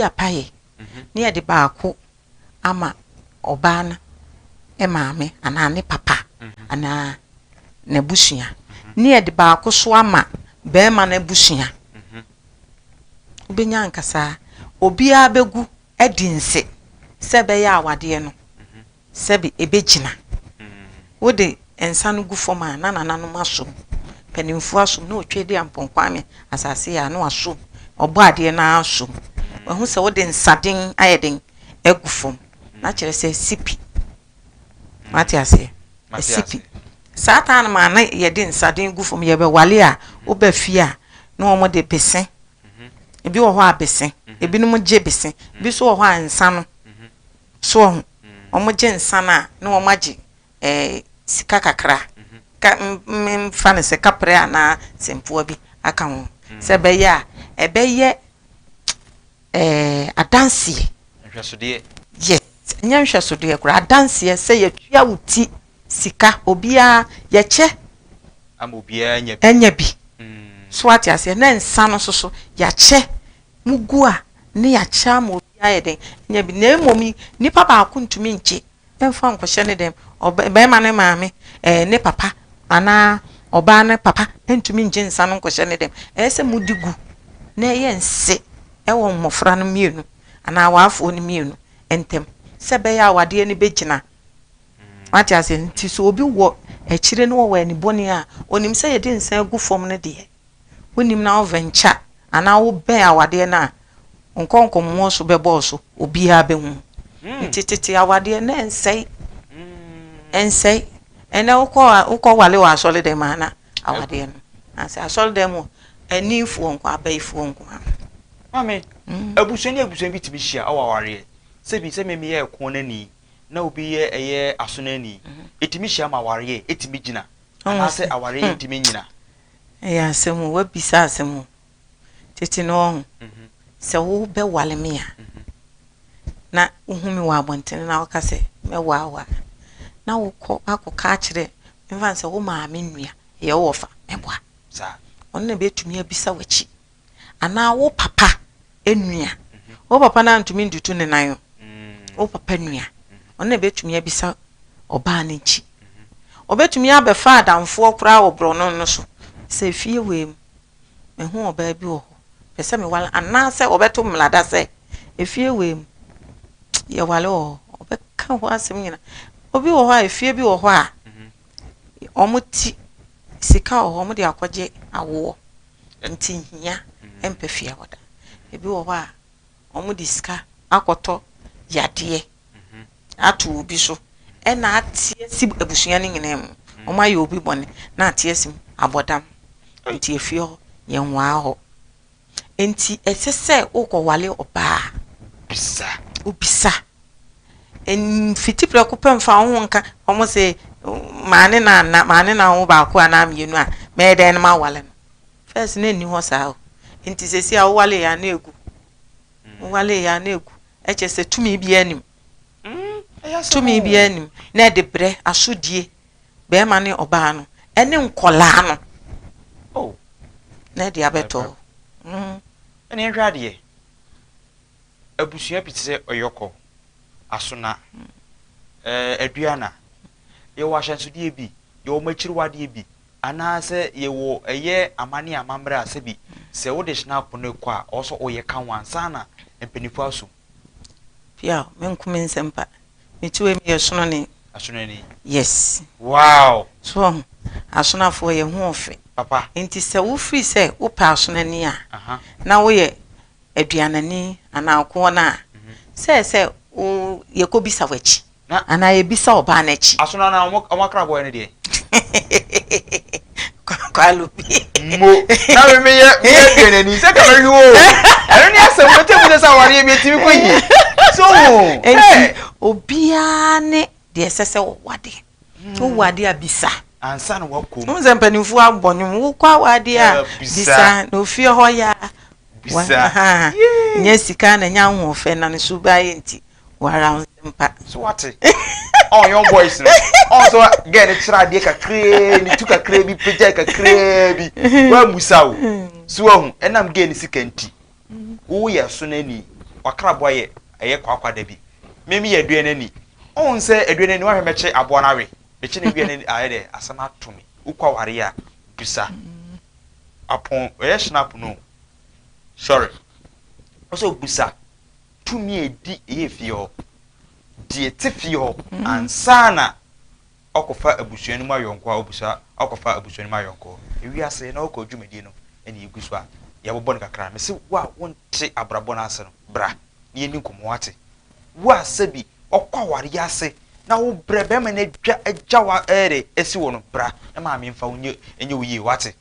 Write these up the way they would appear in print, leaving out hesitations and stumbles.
Apaeɛ na yɛde baako ama ɔbaa no maame anaa ne papa anaa n'abusua, ne yɛde baako so ama barima no abusua. Wobɛnya ankasaa obiara bɛgu adi nse sɛ ɛbɛyɛ awadeɛ no sɛbe ɛbɛgyina. Wode nsa no gu fam a, na nananom asom, mpanimfoɔ asom, na ɔtwa di Ampɔn Kwame asase yi a, na wasom, ɔbɔ adeɛ no ara asom. Wahu sɛ wode nsaden ayɛ den agu fam, na kyerɛ sɛ asi pi. Wate aseɛ? Asi pi. Saa taa no ma na yɛde nsaden gu fam, yɛbɛwale a, woba fie a, na wɔn de bese. Ebi wɔ hɔ a bese, ebinom gye bese, ebi nso wɔ hɔ a nsa no. So wɔn, wɔgye nsa no a, na wɔagye ɛɛ sika kakra, ka memfa no sɛ kaprɛ anaa sɛmfua bi aka ho, sɛ ɛbɛyɛ a ɛbɛyɛ ɛɛ adanseɛ. Nhwɛsodeɛ. Yes, ɛnyɛ nhwɛsodeɛ koraa, adanseɛ sɛ yɛtua wo ti sika, obiara yɛkyɛ. Ama obiara anya bi. Anya bi. So wate aseɛ? Na nsa no nso so, yɛakyɛ. Mugu a, ne yɛakyɛ ama obiara ayɛ dɛn? Anya bi. Na mmom nipa baako ntumi ngye mfa nkɔhyɛ ne dɛm. Ɔba barima no maame, ɛɛ ne papa anaa ɔbaa no papa ntumi ngye nsa no nkɔhyɛ ne dɛm. Ɛyɛ sɛ mode gu na ɛyɛ nse wɔ mmɔfra no mmienu anaa awaafoɔ no mmienu ntam sɛ ɛbɛyɛ a awadeɛ no bɛgyina. Wate aseɛ? Nti sɛ obi wɔ akyire na ɔwɔ anibɔne a, ɔnim sɛ yɛde nsa agu fam no deɛ, wonim na wo venture anaa wo bɛn awadeɛ no a, nkɔnkɔmmoɔ so bɛbɔ wo so, obiara bɛhu. Nti tete awadeɛ na ɛnsɛe, ɛnsɛe. Ɛnɛ wokɔ wokɔ wale wɔ asɔre dɛm a na awadeɛ no, asɛ asɔre dɛm mu anifoɔ nko, abayifoɔ nko ara. Maame, abusua ne abusua bi tumi hyia wɔ awareɛ. Sɛbi sɛ me meyɛ ɛko n'ani na obi yɛ ɛyɛ aso n'ani, ɛtumi hyia ma awareɛ ɛtumi gyina anaasɛ awareɛ ntumi nyina? Ɛyɛ asɛm o, wabisa asɛm o. Tete no ɔho, sɛ wobɛwale me a, na wohu me wɔ abɔntene na woka sɛ mɛwaa wo a, na wokɔ akɔka akyerɛ, memfa no sɛ wo maame nua, ɛyɛ wo wɔfa, mɛboa. Ɔno na bɛtumi abisa w'akyi. Anaa wo papa nua. Wo papa no antumi ntutu ne nan o. Wo papa nua. Ɔno na bɛtumi abisa ɔbaa no akyi. Ɔbɛtumi abɛfa adamfoɔ koraa wɔ borɔno no so. Sɛ fie wei mu, mehu ɔbaa bi wɔ hɔ, pɛ sɛ mewale, anaasɛ ɔbɛto mmlada sɛ efie wei mu, yɛwale wɔ hɔ. Ɔbɛka hɔ asɛm nyina. Obi wɔ hɔ a, efie bi wɔ hɔ a, wɔn ti sika wɔ hɔ, wɔn de akɔgye awoɔ. Nti nhia mpɛ fie hɔ da. Ebi wɔ hɔ a, wɔn de sika akɔtɔ yadeɛ ato obi so, ɛna ate asi abusua no nyinaa mu. Wɔn ayɛ obi bɔne na ate asi mu abɔdam. Nti efie hɔ yɛnwaa hɔ. Nti ɛsɛ sɛ wokɔwale ɔbaa. Bisa. Wobisa. Mfiti prɛko pɛ mfa wo ho nka wɔn se maane na ana maane na wo baako anaa mmienu a mɛyɛ dɛn na mawale no. First na nni hɔ saa o. Nti sɛsi a wowale yɛ a na egu. Wowale yɛ a na egu. Ɛkyɛ sɛ tumi biara nim. Tumi biara nim. Na ɛde brɛ asodie bɛrima ne ɔbaa no ɛne nkɔlaa no. Oh. Na ɛde abɛtɔ. Ɛne nhwɛ adeɛ. Abusua bi te sɛ Ɔyɔkɔ, Asona, Aduana. Yɛwɔ ahyɛnsodeɛ bi, yɛwɔ makyiriwadeɛ bi, anaasɛ yɛwɔ ɛyɛ amanne amammerɛ a sɛbi sɛ wode hyena no kɔ a, ɔwɔ sɛ ɔyɛ ka ho ansa na mpanimfoɔ asom. Pia, menko me nsɛm pa. Meti wei meyɛ sononi. Asonani. Yes. Wow. So asonafoɔ yɛ ho ɔfɛ. Papa. Nti sɛ wofiri sɛ wopɛ asonani a, na woyɛ aduanani anaa koɔ no a, sɛ wo yɛkɔbisa w'akyi anaa yɛbisa ɔbaa n'akyi. Asona na ɔmo akrabɔ no deɛ. Kwalo bi. Mo na me meyɛ meyɛ aduanani sɛ kama yi o. Ɛno ne asɛm bɛtɛ mu sɛ sɛ awareɛ bi etimi kɔ yie. So Nti obiara ne deɛ ɛsɛ sɛ wɔwade. Wowade a bisa. Ansa na wakɔ mu. Wohu sɛ mpanimfoɔ abɔ nnwom, wokɔ awade a bisa na ofie hɔ yɛ a. Bisa. Nyɛ sika na nyɛ ahoɔfɛ na ne so baayɛ nti wara mpa. So wate. Oh, young boys no. Oh, so girl ne kyerɛ adeɛ kakraa ne tu kakraa bi pagya kakraa bi. Wamusa o. So wahu ɛnam girl ne sika nti. Woyɛ so n'ani. W'akraboa yɛ ɛyɛ kwaakwaadabi. Me meyɛ aduanani. Wohu sɛ aduanani woahwɛ mɛkye aboa no awe. Mekye no wie a na ayɛ dɛ asɛm ato me. Wokɔ awareɛ a bisa. Apɔn ɛyɛ snap no sorry. Wo sɛ bisa tumi a ɛdi ɛyɛ fie hɔ. Deɛ ɛte fie hɔ ansa na ɔkɔfa abusua no mu ayɔnko a ɔbisa ɔkɔfa abusua no mu ayɔnko. Ewiase na ɔkɔ dwumadie no ɛna egu so a yɛbobɔ no kakra. Mese wo a wonte abrabɔ no ase no bra na yɛnni nkɔmmɔ wate. Wo a sɛbi ɔkɔ awareɛ ase na wo brɛ bɛrima no adwa agya wo ɛyɛ dɛ asi wo no bra na maame mfa wo nyɛ nyɛ wo yie wate.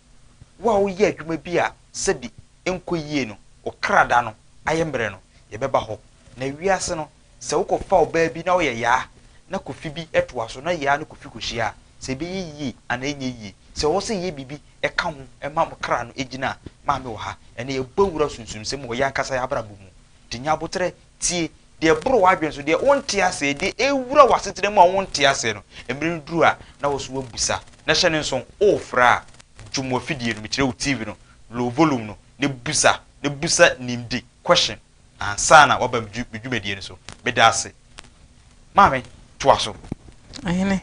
Wo a woyɛ adwuma bi a sɛbi ɛnkɔ yie no wo kra da no ayɛ mmerɛ no yɛbɛba hɔ. Na wiase no Sɛ wokɔfa ɔbaa bi na ɔyɛ yaa na Kofi bi toa so na yaa ne Kofi kɔhyia a, sɛ ɛbɛyɛ yie anaa ɛnyɛ yie? Sɛ ɛwɔ sɛ yɛyɛ biribi ka ho ma mo kra no gyina a, maame wɔ ha. Ɛnnɛ yɛbɔ wura sunsumsɛm wɔ yɛn ankasa yɛn abrabɔ mu. Nti nya aboterɛ, tie deɛ ɛboro w'adwene so, deɛ wonte aseɛ, deɛ ɛrewura w'asetena mu a wonte aseɛ no, mmerɛ no duru a na wo nso woabusa. Na hyɛ no nso, worefrɛ a, dwom w'afidie no, mekyerɛ wo TV no, low volume no, na busa, na busa nimde, question. Ansa na waba me dwumadie no so. Meda ase. Maame, toa so. Ɔhene,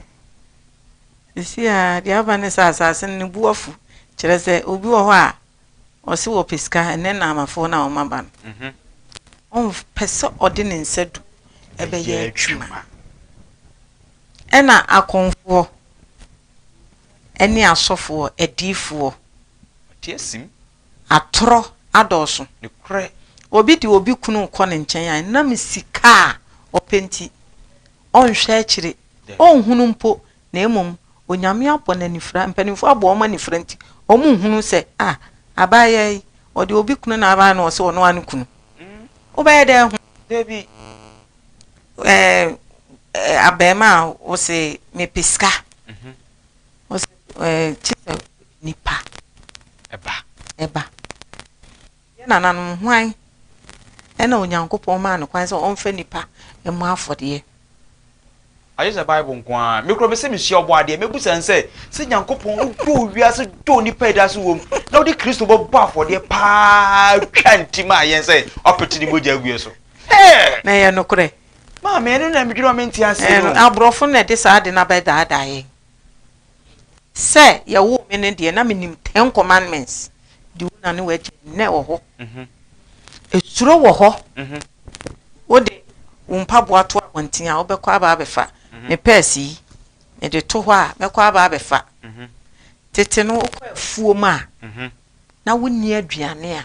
seesei ara deɛ aba ne sɛ asase no ne bo afu. Kyerɛ sɛ obi wɔ hɔ a ɔse ɔpɛ sika, ɛnnɛ Naamafoɔ no a wɔaba no, ɔmpɛ sɛ ɔde ne nsa du bɛyɛ adwuma. Ɛna akɔmfoɔ ne asɔfoɔ, adiyifoɔ. Atorɔ adɔɔso. Obi de obi kunu rekɔ ne nkyɛn a, ɛnam sika a ɔpɛ nti, ɔnhwɛ akyire, ɔnhunu mpo, na mmom Onyame abɔ no anifira, mpanimfoɔ abɔ wɔn anifira nti, wɔnhunu sɛ, ah, abaayewa yi, ɔde obi kunu na aba na ɔse ɔno ara ne kunu. Wobɛyɛ dɛn ahu? Dabi. Ɛɛ, abarimaa a wose mepɛ sika. Wose ɛɛ, kye sɛ nipa. Ɛba. Ɛba. Yɛn nananom, hwan na Onyankopɔn maa no kwan sɛ ɔmfa nipa mmɔ afɔdeɛ? Agye sɛ Bible nko ara. Me koraa mese mesua Ɔbɔadeɛ, mɛbusa no sɛ, sɛ Nyankopɔn wodɔɔ wiase dɔɔ nipa a ɛda so wom, na wode Kristo bɛbɔ afɔdeɛ paa twa nti maa yɛn sɛ ɔpete ne mogya agu yɛn so. Hɛɛ! Na ɛyɛ nokorɛ. Maame, ɛno na medwene ho a mente aseɛ no. Aborɔfo na ɛde saa ade no abɛdaadaa yɛn. Sɛ yɛwoo me no deɛ, na menim Ten Commandments, di wo na ne w'agya ni, na ɛwɔ hɔ. Esuro wɔ hɔ. Wode wo mpaboa to abɔnten a, wobɛkɔ aba abɛfa. Me pɛɛse yi, mede to hɔ a, mɛkɔ aba abɛfa. Tete no, wokɔ afuom a, na wonni aduane a,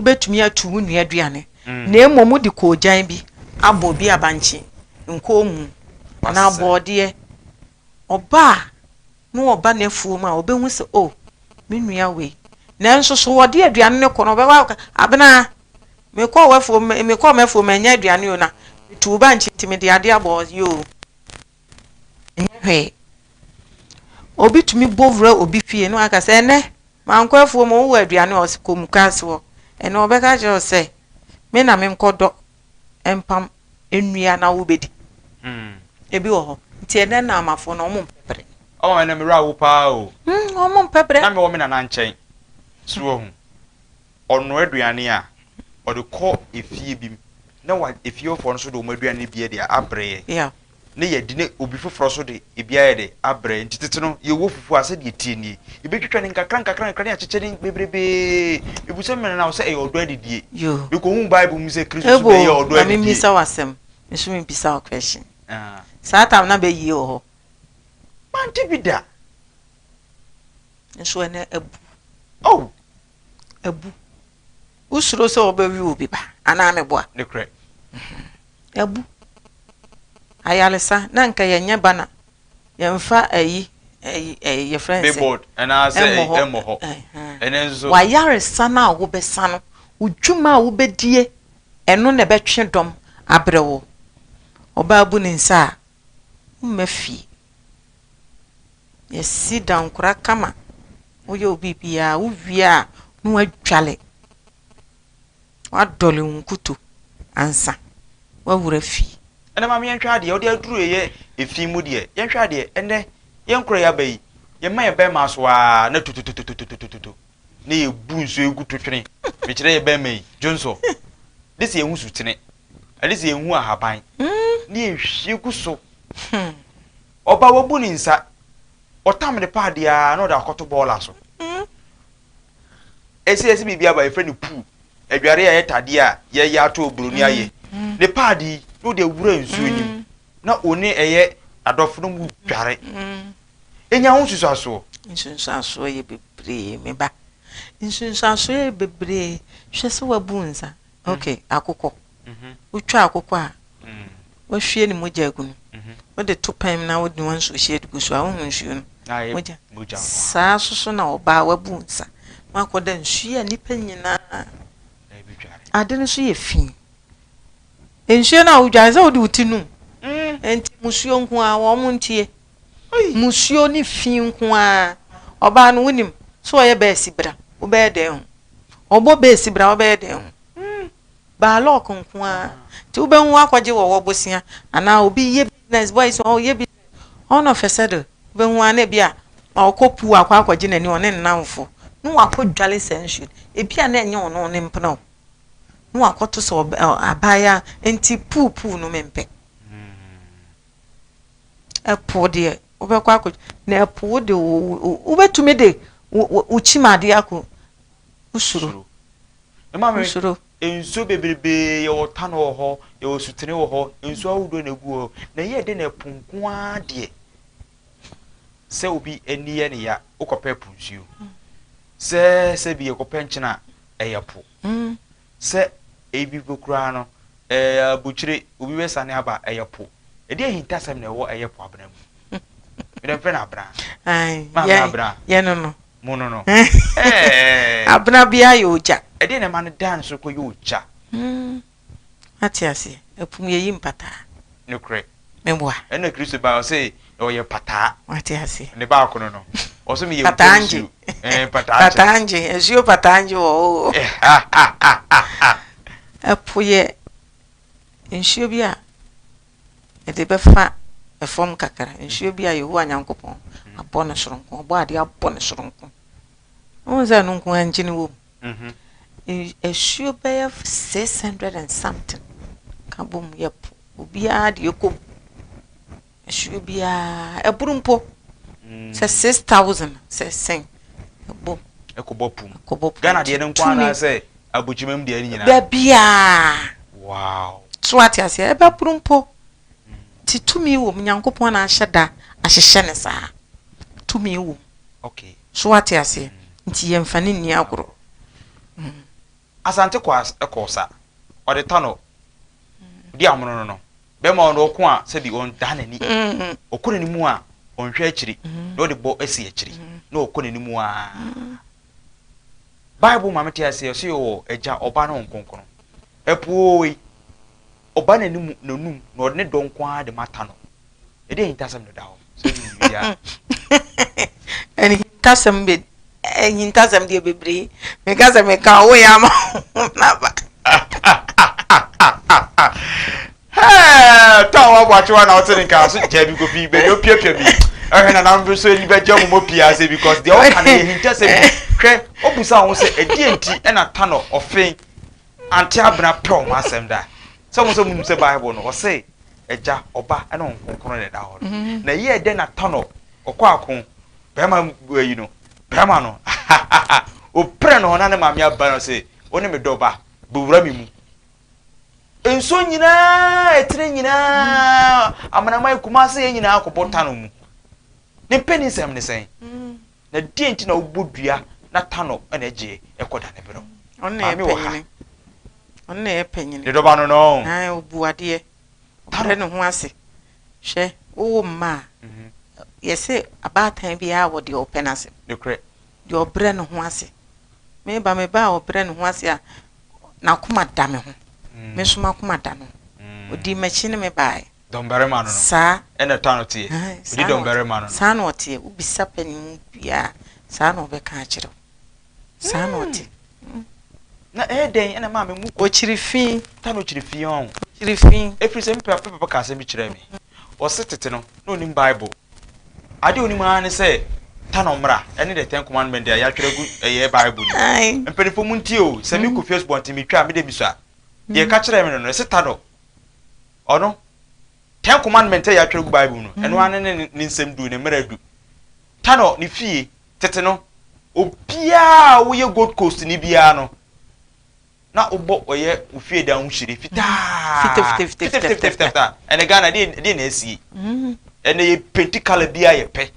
wobɛtumi atu wo nua aduane, na mmom wode koogyan bi abɔ bi abankye nkɔn mu anaa bɔɔdeɛ. Ɔba a, na ɔba n'afuom a, ɔbɛhu sɛ, oh, me nua wei. Nanso so ɔde aduane no kɔ no, ɔbɛba abɛka, Abena, mekɔɔ w'afuom, mekɔɔ m'afuom, mannya aduane o, na metuu bankye nti mede adeɛ abɔ hɔ. Yoo, ɛnyɛ hwee. Obi tumi bɔ wura obi fie na waka sɛ, ɛnnɛ, mankɔ afuom o, wowɔ aduane a, ɔse kɔ mukaase hɔ. Ɛnnɛ ɔbɛka akyerɛ wo sɛ, me na menkɔdɔ mpam nnua na wobɛdi. Ebi wɔ hɔ. Nti ɛnɛ Naamafoɔ no, wɔn mpɛ brɛ. Oh, ɛnɛ me werɛ awo paa o. Wɔn mpɛ brɛ. Na mewɔ me nana nkyɛn. So wahu? Ɔnoa aduane a, ɔde kɔ efie bi mu. Na wa efie hɔfoɔ no nso de wɔn aduane no bi de abrɛ yɛn. Yeah. Ne yɛadi ne obi foforɔ nso de ebi ayɛ dɛ abrɛ yɛn. Nti tete no, yɛwɔ fufuo a, sɛdeɛ ɛteɛ nie. Yɛbɛtwitwa no nkakra nkakra nkakra na yɛakyekyɛ no bebrebee. Mebisa me nana sɛ ɛyɛ ɔdɔ adidie. Yoo. Mekɔhuu Bible mu sɛ Kristo nso bɛyɛ Ebo, ɔdɔ ma adidie. memmisa wo asɛm. Me nso mebisa wo question. Ah. Saa time na bɛyie wɔ hɔ? Mante bi da. Nso ɛnɛ abu. Oh! Abu. Wosuro sɛ wɔbɛwe obi ba anaa meboa? Nokorɛ. Abu. Ayaresa, na nka yɛnyɛ banner, yɛmfa ayi, ayi, ayi, yɛfrɛ no sɛ. Billboard anaasɛ Ɛmmɔ hɔ. ɛmmɔ hɔ. Ɛnɛ nso. W'ayaresa no a wobɛsa no, wo dwuma a wobɛdie, ɛno na ɛbɛtwe dɔm abrɛ wo. Ɔbaa bu ne nsa a, womma fie. Yɛsi dankora kama, woyɛ wo biribiara, wowie a na woadwale, woadɔle wo nkuto ansa woawura fie. Ɛnɛ maame yɛnhwɛ adeɛ, wode aduru ɛyɛ efi mu deɛ, yɛnhwɛ adeɛ, ɛnɛ yɛn kora yɛaba yi, yɛma yɛn bɛrima so aa na tutututututututu na yɛbu nsuo gu to twene, mekyerɛ yɛ bɛrima yi, dwonsɔ. De sɛ yɛhu sutene, ɛde sɛ yɛhu ahaban, ne yɛhwie gu so. Ɔba wabu ne nsa, ɔtam ne paade a na ɔde akɔto bɔɔla so. Ɛsɛ yɛsɛ biribi aba yɛfrɛ no pool, adware a ɛyɛ tadeɛ a yɛyɛ ato oburoni ayɛ. Ne paade yi na ɔde awura nsuo nim na ɔne ɛyɛ adɔfo no mu dware. Ɛnya ho nsusuasoɔ. Nsunsuansoɔ yɛ bebree, me ba. Nsunsuansoɔ yɛ bebree. Hwɛ sɛ wabu nsa. Ok, akokɔ. Wotwa akokɔ a, wahwie ne mogya agu no. Wode to pan mu na wode wɔn nsuo hyɛ gu so a, wohu nsuo no. Mogya. Saa nso so na ɔbaa wabu nsa. Na wakɔda nsuo a nnipa nyinaa. Ade no so yɛ fi. Nsuo no a wodware sɛ wode wo ti num. Nti musuo nko ara wɔn ntie. Musuo ne fi nko ara. Ɔbaa no wonim sɛ ɔyɛ bɛɛsi bra wobɛyɛ dɛn ho. Ɔbɔ bɛɛsi bra wobɛyɛ dɛn ho. Baalɔk nko ara. Nti wobɛhu wakɔgye wɔ wɔ bosea anaa obi yɛ business boys ɔyɛ business all of a sudden wobɛhu ara na ebi a ɔkɔ pool akɔ akɔgye n'ani ɔne ne nnamfo na wakɔ dwale saa nsuo no. Ebi a na ɛnyɛ ɔno ne mpena o. Na wakɔto sɛ abaayewa nti pool pool no mempɛ. Ɛpo deɛ wobɛkɔ akɔ na ɛpo wode wobɛtumi de wo kyim adeɛ akɔ wosuro. Wosuro. Nsuo bebrebe yɛwɔ tano wɔ hɔ, yɛwɔ sutene wɔ hɔ, nsuo ahodoɔ na egu hɔ. Na ɛyɛ dɛ na ɛpo nko ara deɛ sɛ obi ani yɛ ne ya wokɔpɛ po nsuo. Sɛ sɛ bi yɛkɔpɛ nkyene a ɛyɛ po. Sɛ ebi mpo koraa no ɛɛ abukyire obi bɛsane aba ɛyɛ po. Ɛdeɛ ahintasɛm na ɛwɔ ɛyɛ po abena mu. Mede mfrɛ no abena. Maame abena. Yɛ no no. Mo no no. Ɛɛ. Abena biara yɛ ogya. Ɛdeɛ na ɛma no dan so kɔyɛ ogya. Ate aseɛ. Ɛpo mu yɛyi mpataa. Nokorɛ. Meboa. Ɛna Kristo baa ɔsɛ ɔyɛ pataa. Wate aseɛ. Ne baako no no. Ɔsɛ meyɛ pataa ngye. Ɛɛ pataa ngye. Pataa ngye. Nsuo pataa ngye wɔ hɔ. Ɛpo yɛ nsuo bi a yɛde bɛfa ɛfam kakra. Nsuo bi a Yehowa Nyankopɔn abɔ no soronko. Ɔbɔ adeɛ abɔ no soronko. Wohu sɛ ɛno nko ara nkyene wɔ mu. Asuo bɛyɛ 600 and something ka bom yɛ po. Obiara de ɛkɔ mu. Asuo biara ɛboro mpo. Sɛ 6,000 sɛ sɛn ɛbom. Ɛkɔbɔ pum. Ɛkɔbɔ pum. Ghana deɛ no nko ara sɛ abokyima mu deɛ no nyinaa. Baabiara. Wow. So ate aseɛ ɛbɛboro mpo. Nti tumi wɔ mu. Nyankopɔn na ahyɛ da ahyehyɛ ne saa. Tumi wɔ mu. Okay. So ate aseɛ. Nti yɛmfa ne nni agorɔ. Asante kɔ ɛkɔ sa. Ɔde ta no. Di amono no no. Bɛrima ɔno ɔko a sɛbi ɔnda n'ani. Ɔkɔ n'anim a ɔnhwɛ akyiri. Na ɔde bɔ asi akyiri. Na ɔkɔ n'anim a. Bible ma mete aseɛ ɔsɛ yɛwɔ agya ɔba ne Honhom Kronkron. Ɛpo yi ɔba n'anim n'anum na ɔde ne dɔ nko ara de mata no. Ɛde ahintasɛm na ɛda hɔ. Sɛ ɔde biribiara. Ahintasɛm be ahintasɛm deɛ bebree. Meka sɛ meka wo yɛ ama naba. Tɔ a wabɔ akyewa na ɔte ne nka so gya bi kofi baabi opiapia bi. Ɛhwɛ na nam so ani bɛgye mo pii ase because deɛ ɔka no yɛ ahintasɛm bi. Hwɛ obusa ho sɛ ɛdeɛ nti ɛna ta no ɔfe ante abena pɛ ɔmo asɛm da. Sɛ mo sɛ mo nim sɛ Bible no ɔse agya ɔba ɛna Honhom Kronkron na ɛda hɔ no. Na ɛyɛ dɛ na ta no ɔkɔ ako bɛrima yi no bɛrima no opere no ho na ne maame aba no sɛ wo ne me dɔ ba bɛwura me mu. Nsuo nyinaa ɛtene nyinaa amanaman Kumase yɛ nyinaa kɔbɔ ta no mu. Ne mpanin nsɛm ne sɛn? Na deɛ nti na wobɔ dua na ta no ɛna ɛgye ɛkɔ da ne berɛ. Ɔno na yɛ Maame wɔ ha. panyini. Ɔno na yɛ panyini. Ne dɔba no no. Ae obu adeɛ. Ɔbrɛ ne ho ase. Hwɛ wowo mma a yɛsɛ abaatan biara wɔ deɛ ɔpɛ n'asɛm. Nokorɛ. Deɛ ɔbrɛ ne ho ase. Meba me ba a ɔbrɛ ne ho ase a n'akoma da me ho. Me nso m'akoma da no. Odi m'akyi ne me baeɛ. Dɔmbarima no no. Saa. Ɛna ta no teɛ. Odi dɔmbarima no no. Saa na ɔteɛ. Wobisa panin biara saa na ɔbɛka akyerɛ wo. Saa na ɔte. Na ɛyɛ dɛn ɛna maame mu. Ɔkyiri fi. Ta no kyiri fi ɔn. Ɔkyiri fi. Ɛfiri sɛ me papa ka asɛm bi kyerɛɛ me. Ɔse tete no na onim Bible. Adeɛ onim ara ne sɛ ta no mmra ɛne the Ten Commandment a yɛatwerɛ gu ɛyɛ Bible no. Mpanimfoɔ mu ntie o sɛ mekɔ fie asubɔnten metwa a mede misua. Deɛ ɛka kyerɛɛ me no no, ɛse Tadok, ɔno, Ten Commandment a yɛatwerɛ gu Bible mu no, ɛno ara ne ne ne nsɛm du, ne mmara du. Tadok, ne fie, tete no, obiara a woyɛ Gold Coast ni biara no, na wobɔ ɔyɛ wo fie dan ho hyire fitaa. Fitafitafitafitafita. Ɛnɛ Ghana, deɛ deɛ na asie. Ɛnɛ yɛ penti colour bi a yɛpɛ.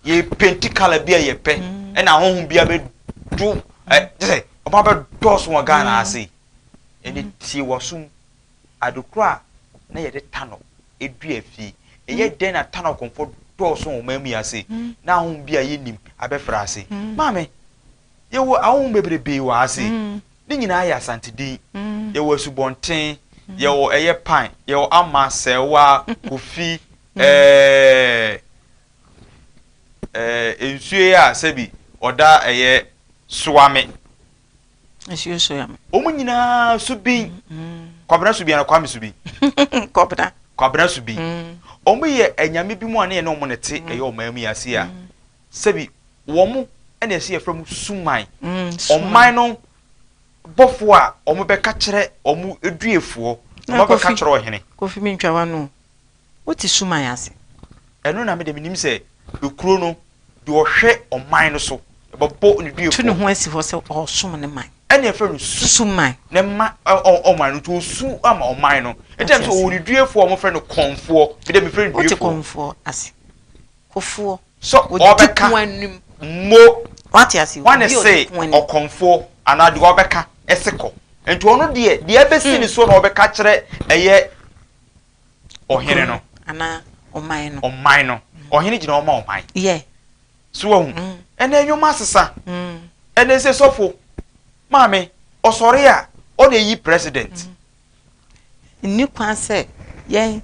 Yɛ penti colour bi a yɛpɛ. Ɛna ahonhom bi abɛdu ɛ kyɛ sɛ ɔmo abɛdɔɔso wɔ Ghana ase. Ɛnɛ tie w'asom. Ade koro a na yɛde tanɔ dua fie. Ɛyɛ dɛn na tanɔ kɔmfɔ dɔɔso wɔ ɔman mu yi ase na ahonhom bi a yɛnnim abɛfra ase? Maame, yɛwɔ ahonhom bebrebee wɔ ha se. Ne nyinaa yɛ Asante din. Yɛwɔ asubɔnten, yɛwɔ ɛyɛ pan, yɛwɔ ama, sɛwa, kofi, ɛɛ ɛɛ nsuo yi a sɛbi ɔda ɛyɛ soame. Nsuo soame. Wɔn nyinaa subin. Kwabena subin anaa Kwame subin? Kwabena. Kwabena subin. Wɔn yɛ anyame bi mu a ne yɛne wɔn na ɛte ɛyɛ ɔman mu yi ase a sɛbi wɔn na ɛsɛ yɛfrɛ mu suman. Ɔman no bɔfoɔ a wɔn bɛka kyerɛ wɔn duefoɔ, wɔn abɛka kyerɛ ɔhene. Kofi mi ntwa w'ano. Wote suman ase? Ɛno na me deɛ menim sɛ ekuro no deɛ ɔhwɛ ɔman no so bɛbɔ ne duefoɔ. Tu ne ho asi hɔ sɛ ɔresom ne man. Ɛna yɛfrɛ no su. Suman. Ne ma ɔman no nti osu ama ɔman no. Nti ɛna sɛ ɔwɔ ne duefoɔ a wɔfrɛ no kɔnfoɔ. Me deɛ mefrɛ no duefoɔ. Wote kɔnfoɔ ase? Kofoɔ. Sɛ ɔbɛka mo. Wate ase? Hwan se ɔkɔnfoɔ anaa deɛ ɔbɛka ɛse kɔ. Nti ɔno deɛ deɛ ɛbɛsi ne soɔ na ɔbɛka kyerɛ ɛyɛ ɔhene no. Anaa ɔman no. Ɔman no. Ɔhene gyina hɔ ma ɔman. Yeah. So wahu? Ɛnɛ nneɛma asesa. Ɛnɛ sɛ sɔfo, maame, ɔsɔre a, ɔna eyi president. Nni kwan sɛ yɛn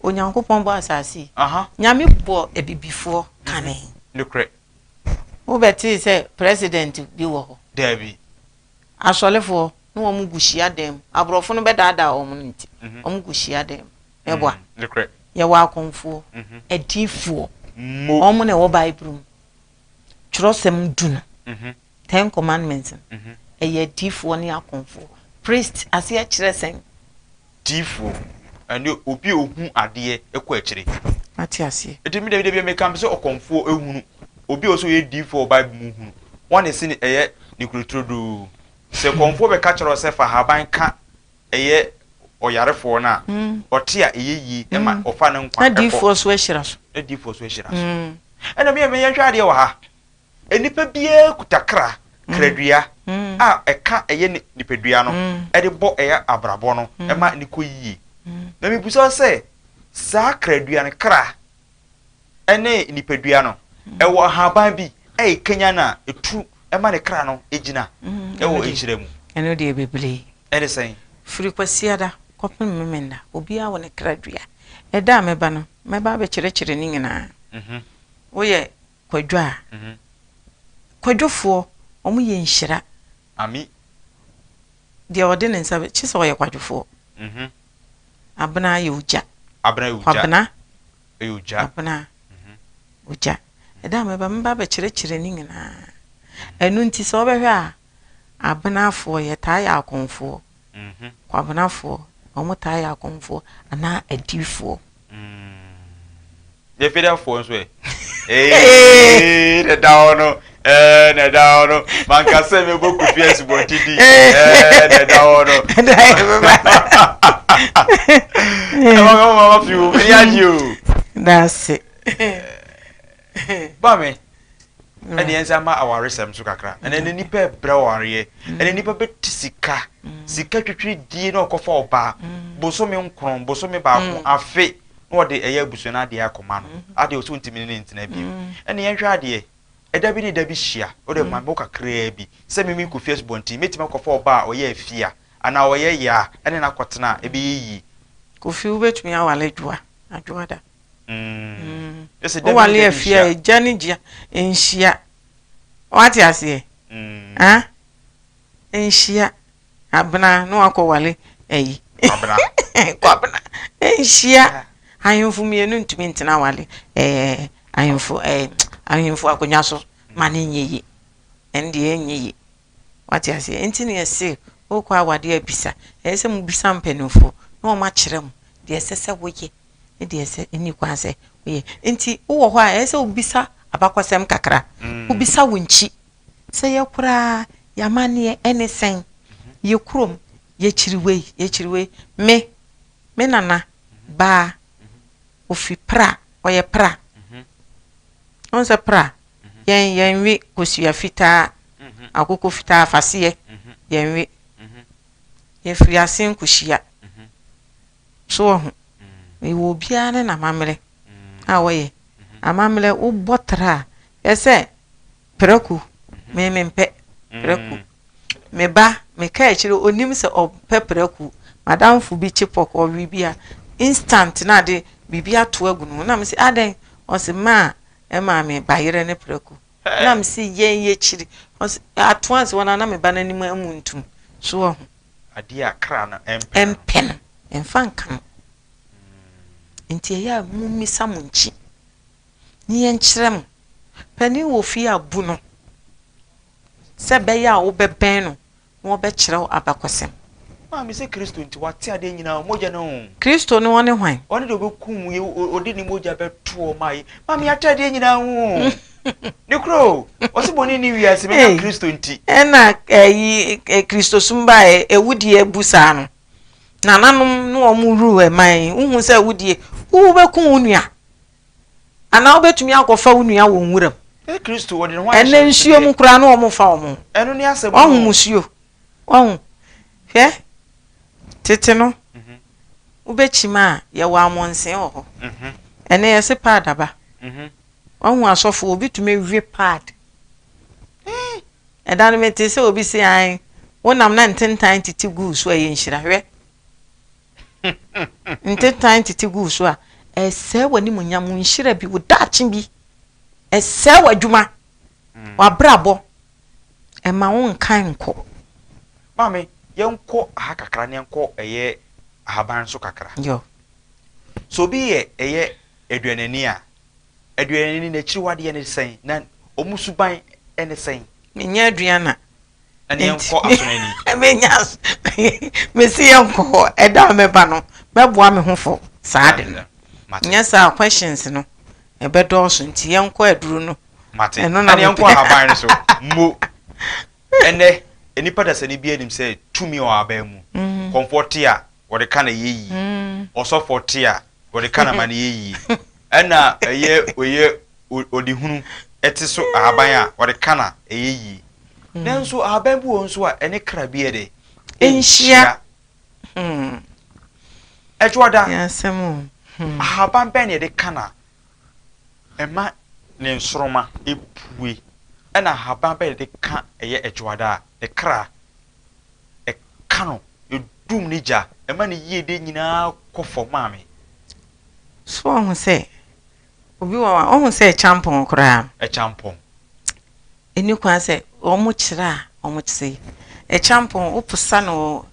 Onyankopɔn bɔ asase yi. Nyame bɔ abibifoɔ kane. Nokorɛ. Wobɛtee sɛ president bi wɔ hɔ? Daabi. Asɔrefoɔ na wɔn gu hyiadan mu. Aborɔfo no bɛdaadaa wɔn no nti, wɔn gu hyiadan mu. Mɛboa. Yɛwɔ akɔmfoɔ, adiifoɔ. Wɔn na ɛwɔ Bible mu. Twerɛsɛm du no, Ten Commandments no, ɛyɛ adiifoɔ ne akɔmfoɔ. Priest aseɛ kyerɛ sɛn? Diifoɔ, ɛne obi a ɔhu adeɛ kɔ akyire. Mate aseɛ. Nti me deɛ meka mepɛ sɛ ɔkɔmfoɔ hunu, obi a ɔsɛ ɔyɛ diifoɔ wɔ Bible mu hunu, wɔn na ɛsi ne ɛyɛ ne kuro turodoo. Sɛ kɔmfoɔ bɛka kyerɛ wo sɛ fa ahaban ka ɛyɛ ɔyarefoɔ no a, ɔte a ɛyɛ yie ɛma ɔfa ne nkwa Na ɛkɔ. diifoɔ so ahyira so. Na diifoɔ so ahyira so. Ɛna me yɛnhwɛ adeɛ wɔ ha. Nnipa biara kuta kra, kradua, a ɛka ɛyɛ ne nipadua no de bɔ ɛyɛ abrabɔ no ma ne kɔ yie. Na mebisa wo sɛ, saa kradua no, kra ne nipadua no, ɛwɔ ahaban bi a ɛkanyan a ɛtu ma ne kra no gyina wɔ nhyira mu? Ɛno deɛ bebree. Ɛne sɛn? Firi Kwasiada kɔpem Memenda, obiara wɔ ne kra dua. Ɛda a mɛba no, mɛba abɛkyerɛkyerɛ ne nyinaa. Woyɛ Kwadwo a. Kwadwofoɔ, wɔn yɛ nhyira. Ami. Deɛ ɔde ne nsa bɛ, kye sɛ ɔyɛ kwadwofoɔ. Abena yɛ ogya. Abena yɛ ogya. Kwabena. Yɛ ogya. Abena ogya. Ɛda a mɛba, mɛba abɛkyerɛkyerɛ ne nyinaa. Ɛno nti sɛ wobɛhwɛ a, Abenafoɔ yɛtaa yɛ akɔmfoɔ. Kwabenafoɔ, wɔn taa yɛ akɔmfoɔ anaa adiifoɔ. Yɛ fidafoɔ nso ɛ. Ee, na ɛda hɔ no, ɛɛ na ɛda hɔ no. Manka sɛ mɛbɔ Kofi Asubɔnten din, ɛɛ na ɛda hɔ no. Ɛma mama mama fi o, mani agye o. Daase. Ba me. Ɛne yɛn nsa ma awaresɛm so kakra. Ɛnɛ ne nipa ɛbrɛ awareɛ. Ɛnɛ nipa bɛte sika. Sika twitwiri die na ɔkɔfa ɔbaa. Bosome nkron, bosome baako, afe na ɔde ɛyɛ abusua no adeɛ akɔma no. Adeɛ ɔsɛ ɔntumi ne ne ntena bio. Ɛne yɛnhwɛ adeɛ. Ɛda bi ne da bi hyia. Wode ma me wo kakraa bi. Sɛ me mekɔ fie asubɔnten, mɛtumi akɔfa ɔbaa a ɔyɛ afia anaa ɔyɛ yaa ɛne no akɔtena a ɛbɛyɛ yie. Kofi wobɛtumi aware Adwoa, Adwoa da. Wowale afie a egya ne gya nhyia. Wate aseɛ? Ah, nhyia. Abena na wakɔ wale ayi. Kwabena. Kwabena. Nhyia. Ahemfo mmienu ntumi ntena wale ɛɛ ahemfo ɛɛ ahemfo akonnwa so ma ne nyɛ yie. Ɛno deɛ ɛnyɛ yie. Wate aseɛ? Nti na yɛse Wokɔ awadeɛ a bisa. Ɛyɛ sɛ mobisa mpanimfoɔ na wɔakyerɛ mo deɛ ɛsɛ sɛ woyɛ ne deɛ ɛsɛ ɛnni kwan sɛ woyɛ. Nti wowɔ hɔ a ɛyɛ sɛ wobisa abakɔsɛm kakra. Wobisa wo nkyi sɛ yɛ koraa yɛn amanneɛ ɛne sɛn? Yɛ kurom yɛkyiri wei, yɛkyiri wei. Me, me nana baa ofi Pra, ɔyɛ Pra. Wohu sɛ Pra, yɛn yɛnwe kosua fitaa, akokɔ fitaa, afaseɛ, yɛnwe. Yɛfiri ase nkohyia. So wahu? Mewɔ obiara ne n'amammerɛ a wɔyɛ. Amammerɛ, wobɔ tra a, hwɛ sɛ prako, me mempɛ prako. Me ba, meka akyire, ɔnim sɛ ɔpɛ prako. M'adamfo bi kye pɔk, ɔwe bi a, instant na ade biribi ato agu ne ho. Na mese, adɛn? Ɔse, maa ɛmaa me bayerɛ ne prako. Na mese, yɛn yɛkyiri. Ɔse, ato anse hɔ no a, na me ba no anim amu ntum. So wahu? Adeɛ a kra no mpɛ no. Mpɛ no, mfa nka no. Nti ɛyɛ a mommisa mo nkyi ne yɛnkyerɛ mo. Panin wɔ fie a bu no sɛ ɛbɛyɛ a wobɛbɛn no na ɔbɛkyerɛ wo abakɔsɛm. Maame, sɛ Kristo nti wate adeɛ nyinaa, mogya no o. Kristo no ɔne hwan? Ɔne deɛ ɔbɛkum yɛ, ɔde ne mogya bɛtoɔ ma yɛ. Maame, yɛate adeɛ nyinaa ho o. Ne koro o, ɔse bɔne nni wiase, menya Kristo nti. Ɛna ɛyi Kristosom baeɛ, awudie abu saa no. Nananom ne wɔn wuru ɛman yi, wohu sɛ awudie, wobɛku wo nua. Anaa wobɛtumi akɔfa wo nua wɔ nwuram. Kristo, ɔde ne ho ayɛ Ɛnɛ nsuo mu koraa ne wɔn fa wɔn ho. Ɛno ne asɛm no. Wahu musuo. Wahu. Hwɛ, tete no, wobɛkyim a, yɛwɔ amɔnsen wɔ hɔ. Ɛnɛ yɛse paad aba. Wahu asɔfo, obi tumi we paad. Ɛda no metee sɛ obi se ae, wonam na ntentan tete guu so a ɛyɛ nhyira. Hwɛ. Ntentan tete guu so a, ɛsɛe w'animuonyam, wo nhyira bi, wo daakye bi. Ɛsɛe w'adwuma, w'abrabɔ. Ɛma wo nkan nkɔ. Maame, yɛnkɔ ha kakra na yɛnkɔ ɛyɛ ahaban so kakra. Yo. So obi yɛ ɛyɛ aduanani a, aduanani n'akyiriwadeɛ ne sɛn na wɔn suban ne sɛn? Menyɛ aduana. Ɛne yɛnkɔ asonani. Menya mesi yɛnkɔ hɔ ɛda a mɛba no mɛboa me ho fo saa de no. Nyɛ saa questions no ɛbɛdɔɔso nti yɛnkɔ aduro no. Mate. Ɛno na ɛne yɛnkɔ ahaban no so. Mo ɛnɛ nnipa dasani bi anim sɛ tumi wɔ ahaban mu. Kɔmfoɔ te a wɔde ka na ɛyɛ yie. Ɔsɔfoɔ te a wɔde ka na ma no yɛ yie. Ɛna ɛyɛ ɔyɛ ɔdehunu ɛte so ahaban a wɔde ka na ɛyɛ yie. Nanso ahaban bi wɔ hɔ nso a ɛne kra bi yɛ dɛ ɛnhyia. Ɛdwoada, ahaban bɛn na yɛde ka na ɛma ne nsoroma pue? Ɛna ahaban bɛn na yɛde ka ɛyɛ ɛdwoada a ne kra ɛka no, ɛdum ne gya, ɛma ne yiedie nyinaa kɔ fam maame? So woahu sɛ obi wɔ hɔ a, woahu sɛ ɛkyampɔn koraa? Ɛkyampɔn. Ɛnni kwan sɛ wɔkyerɛ a wɔkyerɛ yi. Ɛkyampɔn, woposa no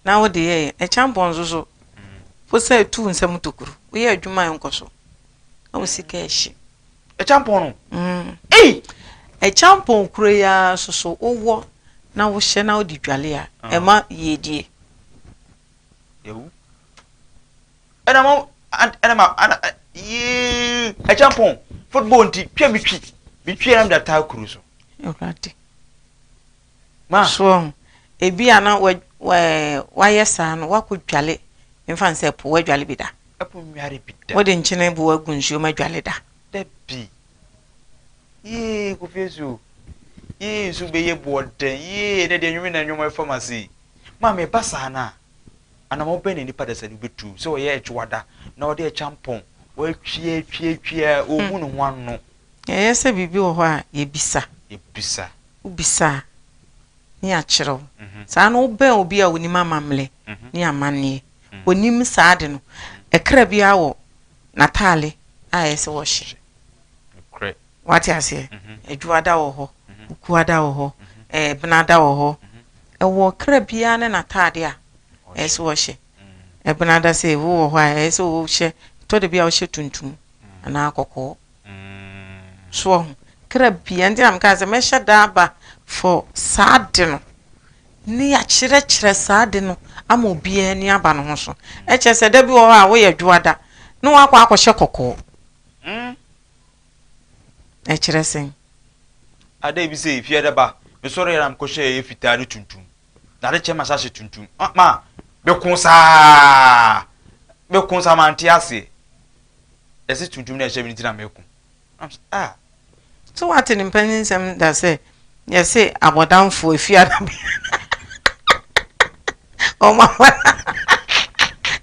na wode yɛ yɛ. Ɛkyampɔn nso so, posa ɛtu wo nsam tokuro. Woyɛ adwuma a ɛnkɔ so na wo sika ɛhye. Ɛkyampɔn no? Mm. Ei! Ɛkyampɔn kuro yi ara nso so, wowɔ na wohyɛ na wode dwale a, ah. ɛma yiedie. Yɛwu. Ɛna ma ɛna ma ɛna yee ɛkyampɔn football nti twa mi twi mi twi ɛna mi da taa kuro so. Awurade. Ma. So ebi a na wa wayɛ saa no wakɔ dwale nfa nsɛ po wadwale bi da. Ɛpo nware bi da. Wode nkyene bo agu nsuo ma dwale da. Dabi. Yee kofi nsuo. Yee nsu bɛyɛ boɔden. Yee ɛnɛ deɛ nwome na nwoma ɛfam ase. Maame ɛba saa no a, anammɔn bɛn na nipa dasani bɛtu sɛ ɔyɛ adwoada na ɔde akyampɔn watwi atwi atwi a ɔmmu ne ho ano? Ɛyɛ sɛ biribi wɔ hɔ a yɛbisa. Yɛbisa. Wobisa a, ne yɛakyerɛ wo. Saa no wobɛn obi a ɔnim amammerɛ ne amanneɛ. Ɔnim saa ade no. Ɛkra biara wɔ n'ataale a ɛyɛ sɛ ɔhyɛ. Nokorɛ. Wate aseɛ? Adwuada wɔ hɔ, Wukuada wɔ hɔ, ɛɛ Benada wɔ hɔ. Ɛwɔ kra biara ne n'ataade a ɛyɛ sɛ ɔhyɛ. Ɛbenada sɛ wowɔ hɔ a ɛyɛ sɛ wohyɛ, ɛtɔ da bi a wohyɛ tuntum anaa kɔkɔɔ. So wahu? Kra biara, nti na mekaa sɛ mɛhyɛ da aba for saa ade no. Ne yɛakyerɛkyerɛ saa ade no ama obiara ani aba ne ho so. Ɛkyerɛ sɛ da bi wɔ hɔ a woyɛ dwoada na woakɔ akɔhyɛ kɔkɔɔ. Ɛkyerɛ sɛn? Ada bi sɛ efie da ba, mesɔre yɛ na mekɔhyɛ ɛyɛ fitaa ne tuntum. Na ade kyɛ ma hyɛ tuntum. Ma meko saa, meko saa mante aseɛ. Ɛsɛ tuntum na ɛhyɛ me nti na meko. Ah. So wate ne mpanyinsɛm da sɛ yɛse abɔdamfoɔ efi adabe wɔn abɔ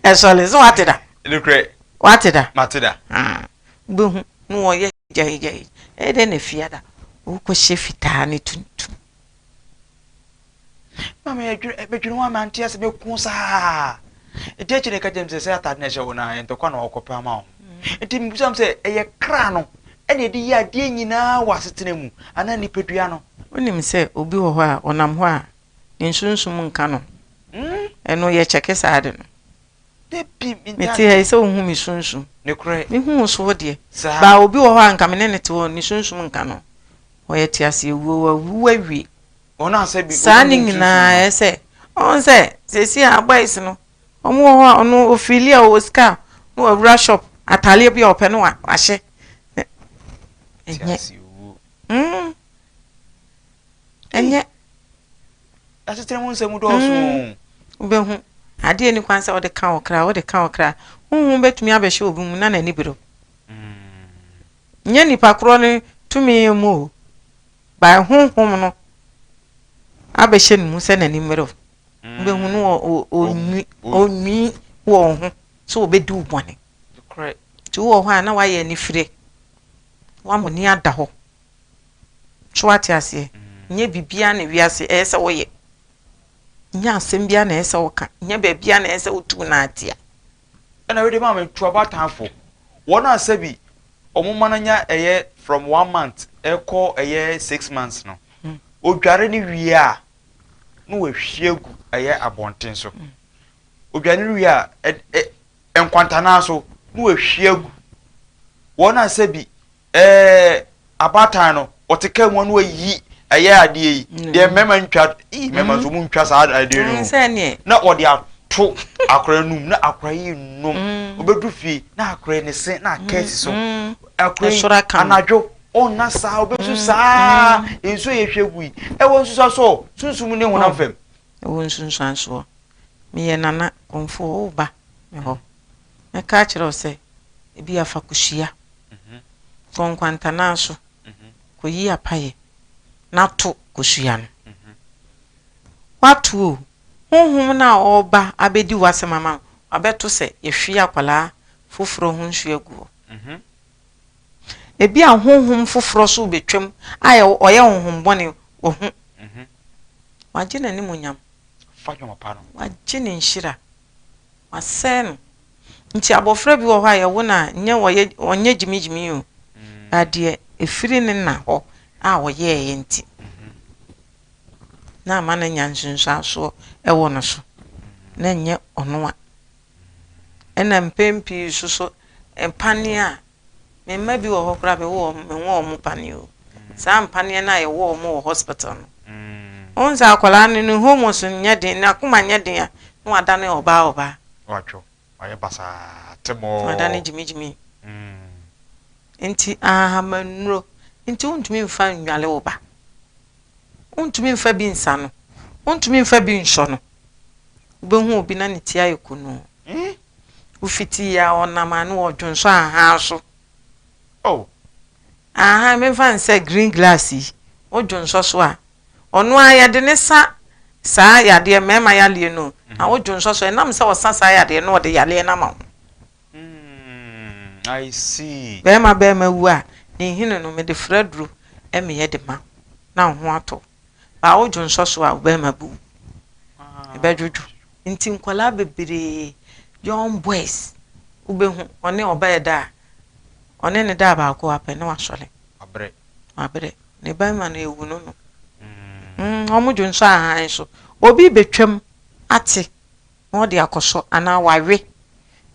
ɛsɔle so wate da. Nokorɛ. Wate da. Mate da. Ah, wobɛhu na wɔyɛ gyaegyae ɛyɛ dɛ na efi ada wokɔhyɛ fitaa ne tuntum. Maame yɛdwene medwene ho a mante ase meko saa. Nti akyire ka kyerɛ me sɛ sɛ atade na ɛhyɛ wo no a ɛyɛ ntɔkwa na wɔkɔpɛ ama wo. Nti mebisa m sɛ ɛyɛ kra no ɛna ɛde yɛ adeɛ nyinaa wɔ asetena mu anaa nipadua no? Wonim sɛ obi wɔ hɔ a ɔnam hɔ a ne nsunsum nka no. Ɛno yɛkyɛke saa ade no. Mete ha yi sɛ wohu me sunsum. Mehu wo so wo deɛ. Baa obi wɔ hɔ a nka me ne ne te hɔ ne sunsum nka no. Ɔyɛ te ase awuo wawu awie. Saa ne nyinaa ɛyɛ sɛ ɔn sɛ seesei a boys no wɔn wɔ hɔ a ɔno ofili a ɔwɔ sika a na wawura shop ataadeɛ bi a ɔpɛ no wahyɛ ɛnyɛ ɛnyɛ asetena mu nsɛm dɔɔso wobɛhu adeɛ ni kwan sɛ wode ka wo kra wode ka wo kra honhom bɛtumi abɛhyɛ obi mu na n'ani bere nyɛ nipa korɔ no tumi mu o. By honhom no abɛhyɛ ne mu sɛ n'ani mmere wo. Wobɛhu no ɔnwi wɔ wo ho sɛ ɔbɛdi wo bɔne. Nti wowɔ hɔ a na woayɛ anifire. Woama w'ani ada hɔ. So woate aseɛ? Nyɛ biribiara na wiase ɛyɛ sɛ woyɛ. Nyɛ asɛm biara na ɛyɛ sɛ woka. Nyɛ baabiara na ɛyɛ sɛ wotu wo nan atia. Ɛna wei de maa me tu abatanfo. Wɔn a sɛbi wɔn mma no nya ɛyɛ from one month ɛkɔ ɛyɛ 6 months no, odware no wie a na wahwie agu ɛyɛ abɔnten so. Odware no wie a ɛ ɛ nkwantanaa so na wahwie agu. Wɔn a sɛbi abaatan no ɔte kaa mu a na wayi ɛyɛ adeɛ yi deɛ mmarima ntwa ii mmarima nso mu ntwa saa adeɛ no na wɔde ato akora num na akora yi nom. Obedu fie na akora ne se na aka asi so. Akora yi anadwo ɔnna saa obesu saa nsuo yɛ hwɛ gu yi ɛwɔ nsusuasoɔ sunsum ne honam fam. Ɛwɔ nsunsuansoɔ. Meyɛ nana kɔmfoɔ woba me hɔ mɛka akyerɛ wo sɛ ebi afa kosua kɔ nkwantanaa so kɔyi apayɛ na to kosua no. Wato o, honhom no a ɔreba abɛdi w'asɛm ama wo wabɛto sɛ yɛhwie akwadaa foforɔ ho nsuo agu hɔ. Ebi a honhom foforɔ so bɛtwam a ɔyɛ honhom bɔne wɔ ho. Wagye n'animonyam. Wagye ne nhyira. Wasɛe no. Nti abɔfra bi wɔ hɔ a yɛwo no a nyɛ wɔyɛ ɔnyɛ gyimigyimi o. Adeɛ efiri ne na hɔ a ɔyɛɛyɛ nti na ama no anya nsunsuansoɔ ɛwɔ no so na nyɛ ɔno a. Ɛna mpɛn pii nso so mpaneɛ a me mma bi wɔ hɔ koraa mewɔ wɔn menwɔ wɔn paneɛ o. Saa mpaneɛ no a yɛwɔ wɔn wɔ hospital no. Wohu sɛ akwadaa no ne hormones nyɛ den n'akoma nyɛ den a na wadane ɔbaa ɔbaa. Watwɔ wayɛ basaa te mɔɔ. Wadane gyimigyimi. Nti ahahamannuro nti wontumi mfa nnwale wo ba. Wontumi mfa bi nsa no. Wontumi mfa bi nsɔ no. Wobɛhu obi na ne ti ayɛ kunuu. Wofiti a ɔnam a na ɔdwonsɔ ahan so. Oh. Ahan memfa nsɛ green glass yi wodwonsɔ so a ɔno a yɛde ne sa saa yadeɛ mmarima yadeɛ no na wodwonsɔ so ɛnam sɛ ɔsa saa yadeɛ no ɔde yadeɛ no ama wo. I see. Bɛrima bɛrima wu a ne nhini no mede fra duro ɛmeyɛ de ma na wo ho atɔ baa wodwonsɔ so a wo bɛrima bu ɛbɛdwodwo. Nti nkwadaa bebree, young boys, wobɛhu ɔne ɔbaa da a ɔne ne da baako apɛ na wasɔre. Abrɛ. Wabrɛ ne bɛrima no ewu no. Wɔn dwonsɔ ahan so obi betwam ate na ɔde akɔsɔ anaa wawe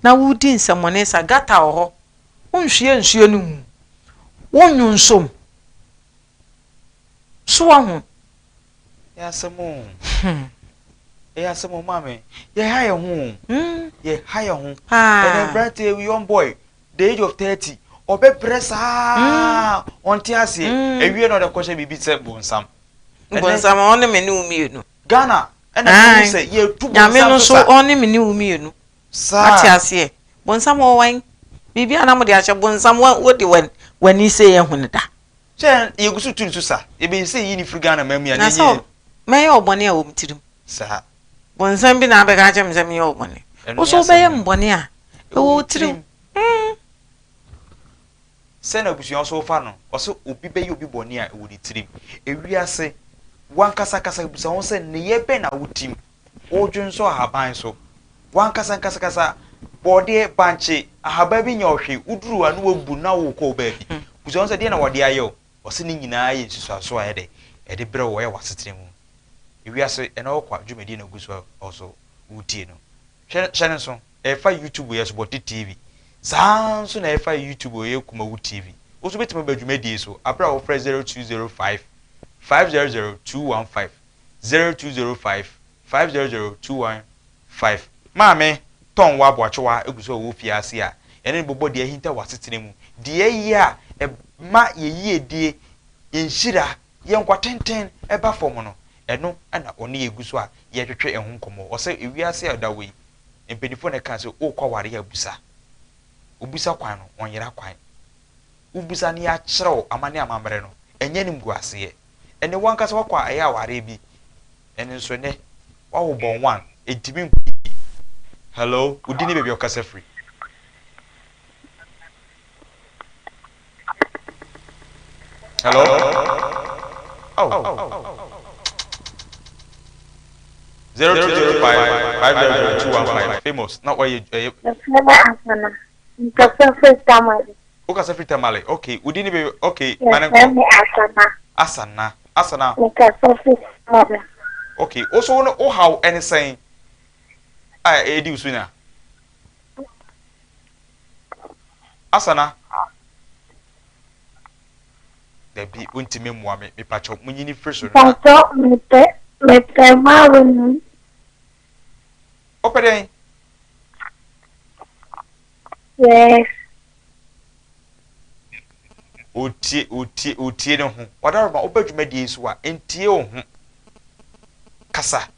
na wodi nsɛmɔne sa gata wɔ hɔ wonhwie nsuo no mu wonwu nsom so wɔ ho. Yɛ asɛm o. Ɛyɛ asɛm o maame. Yɛha yɛn ho o. Yɛha yɛn ho. Paa. Ɛnɛ aberanteɛ young boy the age of 30 ɔbɛbrɛ saa ɔnte aseɛ. Ɛwie na ɔde kɔhyɛ biribi sɛ bonsam. Ɛnɛ Bonsam ɔne me ne wo mmienu. Ghana ɛna mehu sɛ yɛtu Nyame bonsam no so so sa. ɔne me ne wo mmienu. Saa. Wate aseɛ. Bonsam wɔ wan? Biribi a na mode ahyɛ bonsam wode w'ani sɛ yɛhu no da. Sɛ yɛgu so tu ne so sa. Yɛbɛyi sɛ yɛyi ne firi Ghana man mu a Na na sɛ ɛnyɛ mɛyɛ ɔbɔne a wɔ me tirim. Saa. Bonsam bi na abɛka akyerɛ me sɛ meyɛ ɔbɔne. Ɛno Wo ne so asɛm wobɛyɛ no. me bɔne a Ɛwɔ ɛwɔ wo wo tirim. tirim. Sɛ na abusua so fa no, ɔsɛ obi bɛyɛ obi bɔne a ɛwɔ ne tirim. Ewiase, wankasa kasa bisa ho sɛ nneyɛɛ bɛn na wotim. Wodwen so ahaban so. Wankasa nkasa kasa bɔɔdeɛ, bankye, ahaban bi nyɛ ɔhwe, woduru a na wabu na wokɔ wo baabi. Bisa ho sɛ deɛ na wɔde ayɛ wo. Ɔsɛ ne nyinaa yɛ nsusuaso a ɛde ɛde brɛ wɔ ɛyɛ w'asetena mu. Ewiase ɛna ɔkɔ dwumadie na ogu so a ɔso wotie no. Hwɛ hyɛ ne nso, ɛfa YouTube yɛ Sobɔte TV. Saa nso na ɛfa YouTube yɛ Kumawu TV. Wo nso bɛtumi aba dwumadie so abere a wɔfrɛ 0205 500 215 0205 500 215. Maame tɔn wɔ aboakyewa egu so a ɔwɔ fie ase a yɛne no bɔbɔ deɛ ahinta wɔ asetena mu. Deɛ ɛyɛ a ɛma yɛ yiedie, yɛn nhyira, yɛn nkwa tenten ɛba fam no, ɛno ɛna ɔne yɛ gu so a yɛtwetwe ɛho nkɔmmɔ. Ɔsɛ ewiase a ɛda hɔ yi, mpanimfoɔ na ɛka sɛ wokɔ aware a busa. Obusa kwan no, ɔnyera kwan. Wobusa ne yɛakyerɛw ama ne amammerɛ no, ɛnyɛ nimguaseɛ. Ɛnɛ wankasa wakɔ a ɛyɛ awareɛ bi, ɛno nso ɛnɛ wawo bɔn one, ɛntumi nkɔ yie. Hello, wodi ne baabi a ɔkasa firi. Hello? Oh. 0205 500 215. Famous. Na ɔyɛ ɛyɛ. Yɛfrɛ me Asana. Nkasa firi Tamale. Wokasa firi Tamale. Okay, wodi ne baabi. Okay, ma ne Yɛfrɛ nkɔ. me Asana. Asana. Asana. Nkasa firi Tamale. Okay, wo so wo no wo haw ɛne sɛn a ɛdi wo so nya? Asana. Dabi, wontumi mmoa me. Mepakyɛw, munyini firi so na. Mpatsɔ mepɛ mawe mu. Wopɛ dɛn? Yes. Otie, otie, otie ne ho. Wadaroma, wobɛ dwumadie yi so a, ntie wo ho. Kasa,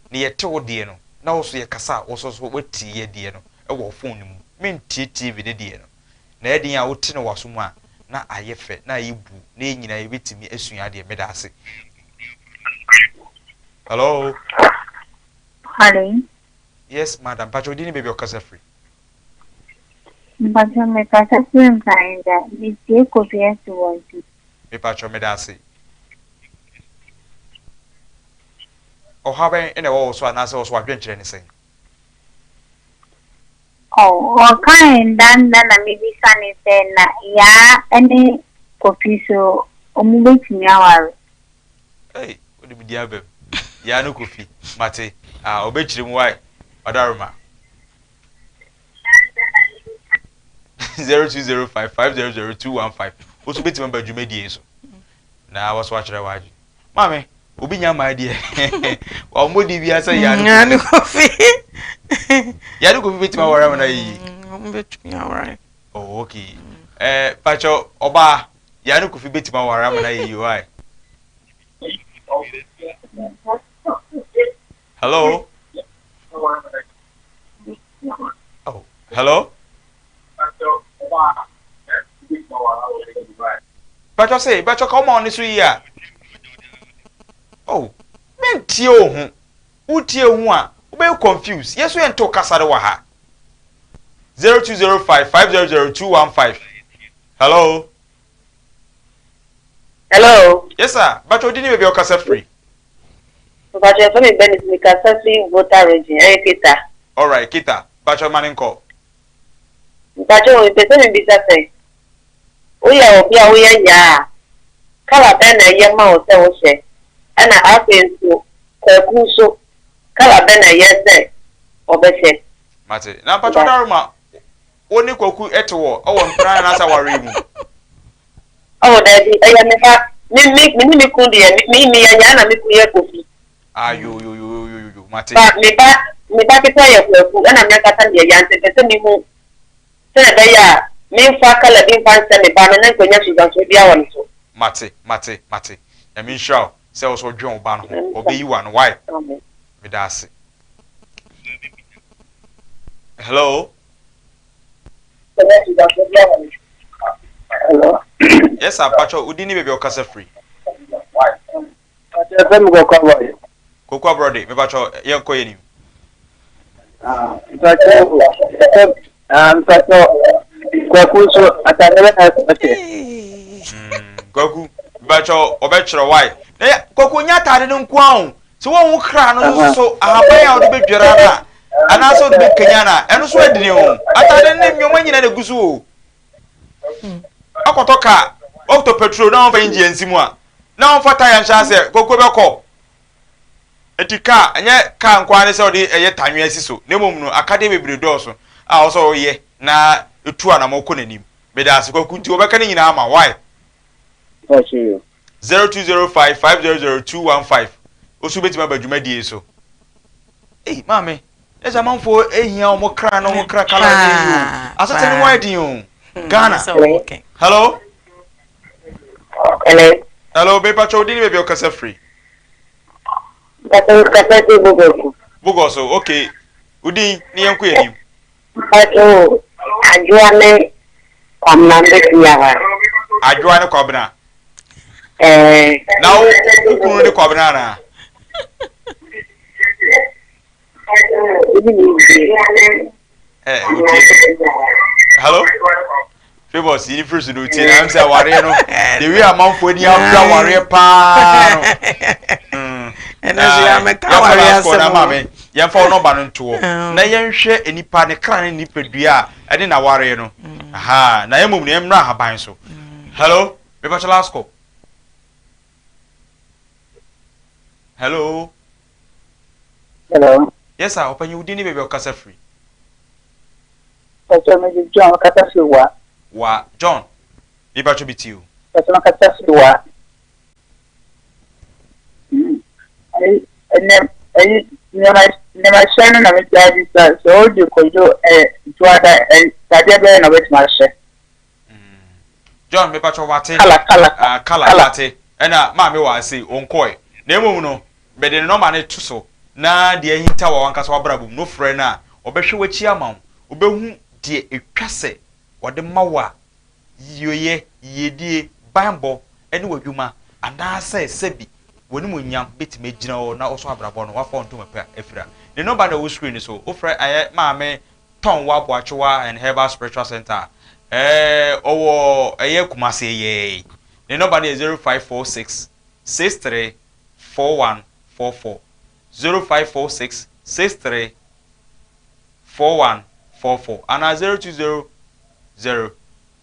na yɛte wo deɛ no, na wo so yɛ kasa a, wo so so woatie yɛ deɛ no ɛwɔ phone no mu. Mentie TV ne deɛ no. Na ɛden a wote no w'aso mu a, na ayɛ fɛ, na ayɛ bu, na yɛn nyinaa yɛbɛtumi asua adeɛ. Meda ase. Hello? Hello. Yes, madam. Pacho, di ne baabi a ɔkasa firi. Mpatsɔ mekasa firi Mpaenza. Metie Kofi Asuwɔnti. Mepacho, meda ase. Ɔhaw bɛn ɛna ɛwɔ wo so anaasɛ wɔ so wadwenkyerɛ ne sɛn? Oh, ɔkae ndanda na mebisa ne sɛ na Yaa ne Kofi so ɔmo betumi aware. Hey, wode me di abam. Yaa ne Kofi, mate. Ah, ɔbɛkyerɛ mu wae. Ɔdaroma. 0205 500 215. Wo nso bɛtumi aba dwumadie yi so. Na wɔso akyerɛ w'adwe. Maame, obi nya mmaa deɛ. Wɔmmɔ di biara sɛ Yaa Yaa ne ne Kofi. Kofi. Yaa ne Kofi bɛtumi aware ama no ayɛ yie. Ɔmo bɛtumi aware. Oh, okay. Pacho, ɔbaa, Yaa ne Kofi bɛtumi aware ama no ayɛ yie, why? Hello? Oh, hello? Pacho say, Pacho ka ɔma ɔne so yie a. Oh, mentie wo ho. Wotie ho a, wobɛyɛ confused. Yɛ so yɛnte kasa de wɔ ha. 0205 500 215. Hello? Hello. Yes, sir. Pacho, di ne baabi a ɔkasa firi. Mpatsɔ yɛfrɛ me Bernice mekasa firi Volta region ɛyɛ Keta. Alright, Kita. Pacho, ma ne nkɔ. Mpatsɔ wɔ mepɛ sɛ mebisa sɛ woyɛ obi a woyɛ yaa a colour bɛn na ɛyɛ ma wo sɛ wohyɛ ɛna afei nso kwaku nso colour bɛn na ɛyɛ sɛ ɔbɛhyɛ. Mate. Na Pacho Daruma, wo ne Kwaku ɛte wɔ ɛwɔ mpena anaasɛ awareɛ mu? Ɔwɔ daabi ɛyɛ me ba me me me ne me kun deɛ me me yɛ yaa na me kun yɛ Kofi. Ah, yo yo yo yo yo yo. Yo, mate. Ba me ba me ba ketewa yɛ Kwaku ɛna me ankasa meyɛ Yaa nti mepɛ sɛ mehu sɛnea ɛbɛyɛ a memfa colour bi mfa nhyɛ me ba no na nkɔnya nsunsuansoɔ biara wɔ ne so. Mate, mate, mate. Nyame nhyira wo sɛ wo nso wodwen wo ba no ho. Ɔbɛyi wo ano, wai? Amen. Meda ase. Hello. Hello. Yes sir, mpakyɛw wo din ne baabi a wokasa firi? Mpakyɛw yɛfrɛ me Kɔkɔ Abɔde. Koko Aborɔde, mepakyɛw yɛnkɔ yɛn anim. Ah, mpakyɛw yɛfrɛ ah mpakyɛw Kwaku nso atade bɛ na ɛsɛ. Mm, Kwaku, mepakyɛw ɔbɛkyerɛ why. Na yɛ Kwaku nyɛ atade no nko ara o. Sɛ wɔn ho kra no nso so ahaban a wɔde bɛdwira no a anaasɛ wɔde bɛkanya no a ɛno nso adini o. Atade no ne nneɛma nyinaa na egu so o. Akɔtɔ kaa, ɔtɔ petrol na wɔmfa engine ansi mu a, na wɔmfa tire nhyɛ ase koko bɛkɔ. Enti kaa, ɛnyɛ kaa nko ara ne sɛ wɔde ɛyɛ tanwea asi so, na mmom no akadeɛ bebree dɔɔso a ɔsɛ ɔyɛ na etu anamɔ kɔ n'anim. Meda ase Kwaku nti wɔbɛka ne nyinaa ama why? 0205 500 215 Osu bɛtumi aba dwumadie yi so. Ei maame, ɛsɛ amanfoɔ ehia wɔn kra na wɔn kra kala ne yi o. Asete no mu ayɛ den o. Ghana. Hello. Hello. Hello, mepa kyɛw din ne baabi a ɔkasa firi. Mpakyɛw kasa firi Bogos. Bogos, okay. Wo din ne yɛn kɔ yɛn anim. Mpakyɛw Adwoa ne Kwabena bɛtumi aba. Adwoa ne Kwabena. Ɛɛ. Na wo wo kunu ne Kwabena anaa? Ɛ wotie. Hello. Favours yi firi so na otie na sɛ awareɛ no the way amanfoɔ ani abere awareɛ paa no. Ɛno nso yɛamɛka awareɛ asɛm na maame yɛmfa wo nɔmba no ntoɔ na yɛnhwɛ nipa ne kra ne nipadua a ɛne n'awareɛ no aha na mmom no yɛmmra ahaban so. Hello, mepakyɛ last call. Hello. Hello. Yes sir, ɔpanyin wo din ne baabi a ɔkasa firi. Pàtó mi di John kasa firi wa. Wa John, mi pàtó bi ti o. Pàtó mi kasa firi wa. Ɛnɛ ɛyi nneɛma nneɛma hyɛ no na mi gya bi sa sɛ ɔdi kojo ɛ juada ɛ tadeɛ bɛyɛ na ɔbɛtumi ahyɛ. John me pacho wate. Kala kala. Ah kala wate. Ɛna maame wɔ ase ɔnkɔɛ. Na mmom no mede ne nɔma no to so na deɛ ahinta wɔ w'ankasa w'abrabɔ mu no frɛ no a ɔbɛhwɛ w'akyi ama wo. Ɔbɛhu deɛ ɛtwa sɛ ɔde ma wo a yieyɛ, yiedie, banbɔ ne w'adwuma anaasɛ sɛbi w'animuonyam bɛtumi agyina hɔ na wo nso abrabɔ no woafa wo ntoma pa afira. Ne nɔma na ɛwɔ screen no so. Wofrɛ ɛyɛ maame tɔn wɔ Aboakyewa and Herbal Spiritual Center a, ɛɛ ɔwɔ ɛyɛ Kumasi yɛɛ. Ne nɔmba no yɛ 0546 63 4144, 0546 63 4144 anaa 0200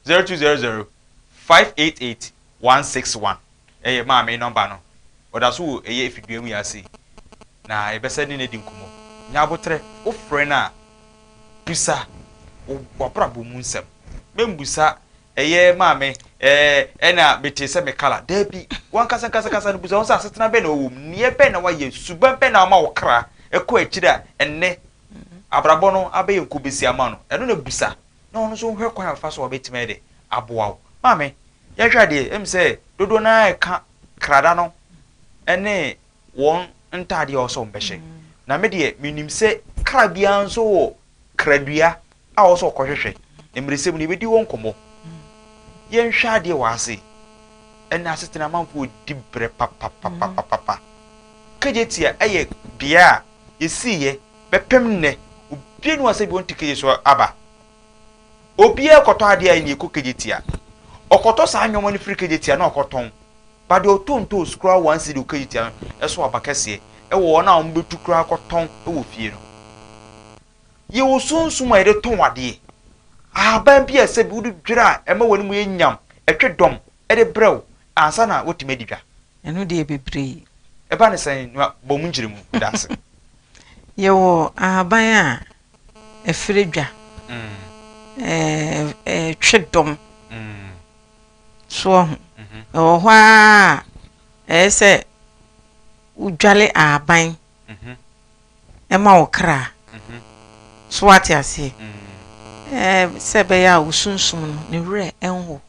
0200 588 161. Ɛyɛ maame nɔmba no. Ɔda so wɔ ɛyɛ efidua mu yi ase na yɛbɛsɛ ne no adi nkɔmmɔ. Nya aboterɛ, wofrɛ no a, bisa wo w'abrabɔ mu nsɛm. Memmisa ɛyɛ maame ɛɛ ɛna metee sɛ me kala. Daabi, w'ankasa nkasa kasa no bisa wo sɛ asetena bɛn na wowɔ mu, nneyɛɛ bɛn na woayɛ, suban bɛn na ama wo kra kɔ akyiri a ɛnnɛ abrabɔ no abɛyɛ nkobesi ama no. Ɛno na bisa na ɔno nso nhwɛ kwan a ɔbɛfa so a ɔbɛtumi ayɛ dɛ aboa wo. Maame, yɛnhwɛ adeɛ, ɛm sɛ dodoɔ no ara ɛka krada no ne wɔn ntaadeɛ a ɔwɔ sɛ wɔbɛhyɛ. Na me deɛ, menim sɛ kra biara nso wɔ kradua a ɔwɔ sɛ ɔkɔhwehwɛ. Mmeresɛm no, yɛbɛdi hɔ nkɔmmɔ. Yɛnhwɛ adeɛ wɔ ase. Ɛnna asetena amanfoɔ di berɛ papapapapapa. Kejetia yɛ bea a yɛsiiɛ bɛpem nnɛ. Obiara nni hɔ a sɛ bi ɔnte kegye so aba. Obiara kɔtɔ adeɛ a ɛnni ɛkɔ Kejetia. Ɔkɔtɔ saa nneɛma no firi Kejetia na ɔkɔtɔn. But deɛ ɔtɔ ntoosi koraa one cedi wɔ Kejetia no ɛso aba kɛseɛ ɛwɔ wɔn a wɔbɛtu koraa kɔtɔn wɔ fie no. Yɛwɔ sunsum a yɛde tɔn adeɛ. Ahaban bi a sɛbi wode dwira a ɛma w'anim yɛ nyam, ɛtwe dɔm de brɛ wo ansa na woatumi adi dwa. Ɛno deɛ bebree. Ɛba ne sɛn? Na bɔ mu nkyerɛmu. Meda ase. Yɛwɔ ahaban a ɛfrɛ dwa, ɛtwe dɔm. So wahu? Ɛwɔ hɔ ara a, ɛyɛ sɛ wodwale ahaban. ma wo kra. So woate aseɛ? Ɛɛ, sɛ ɛbɛyɛ a wo sunsum no, ne werɛ nho,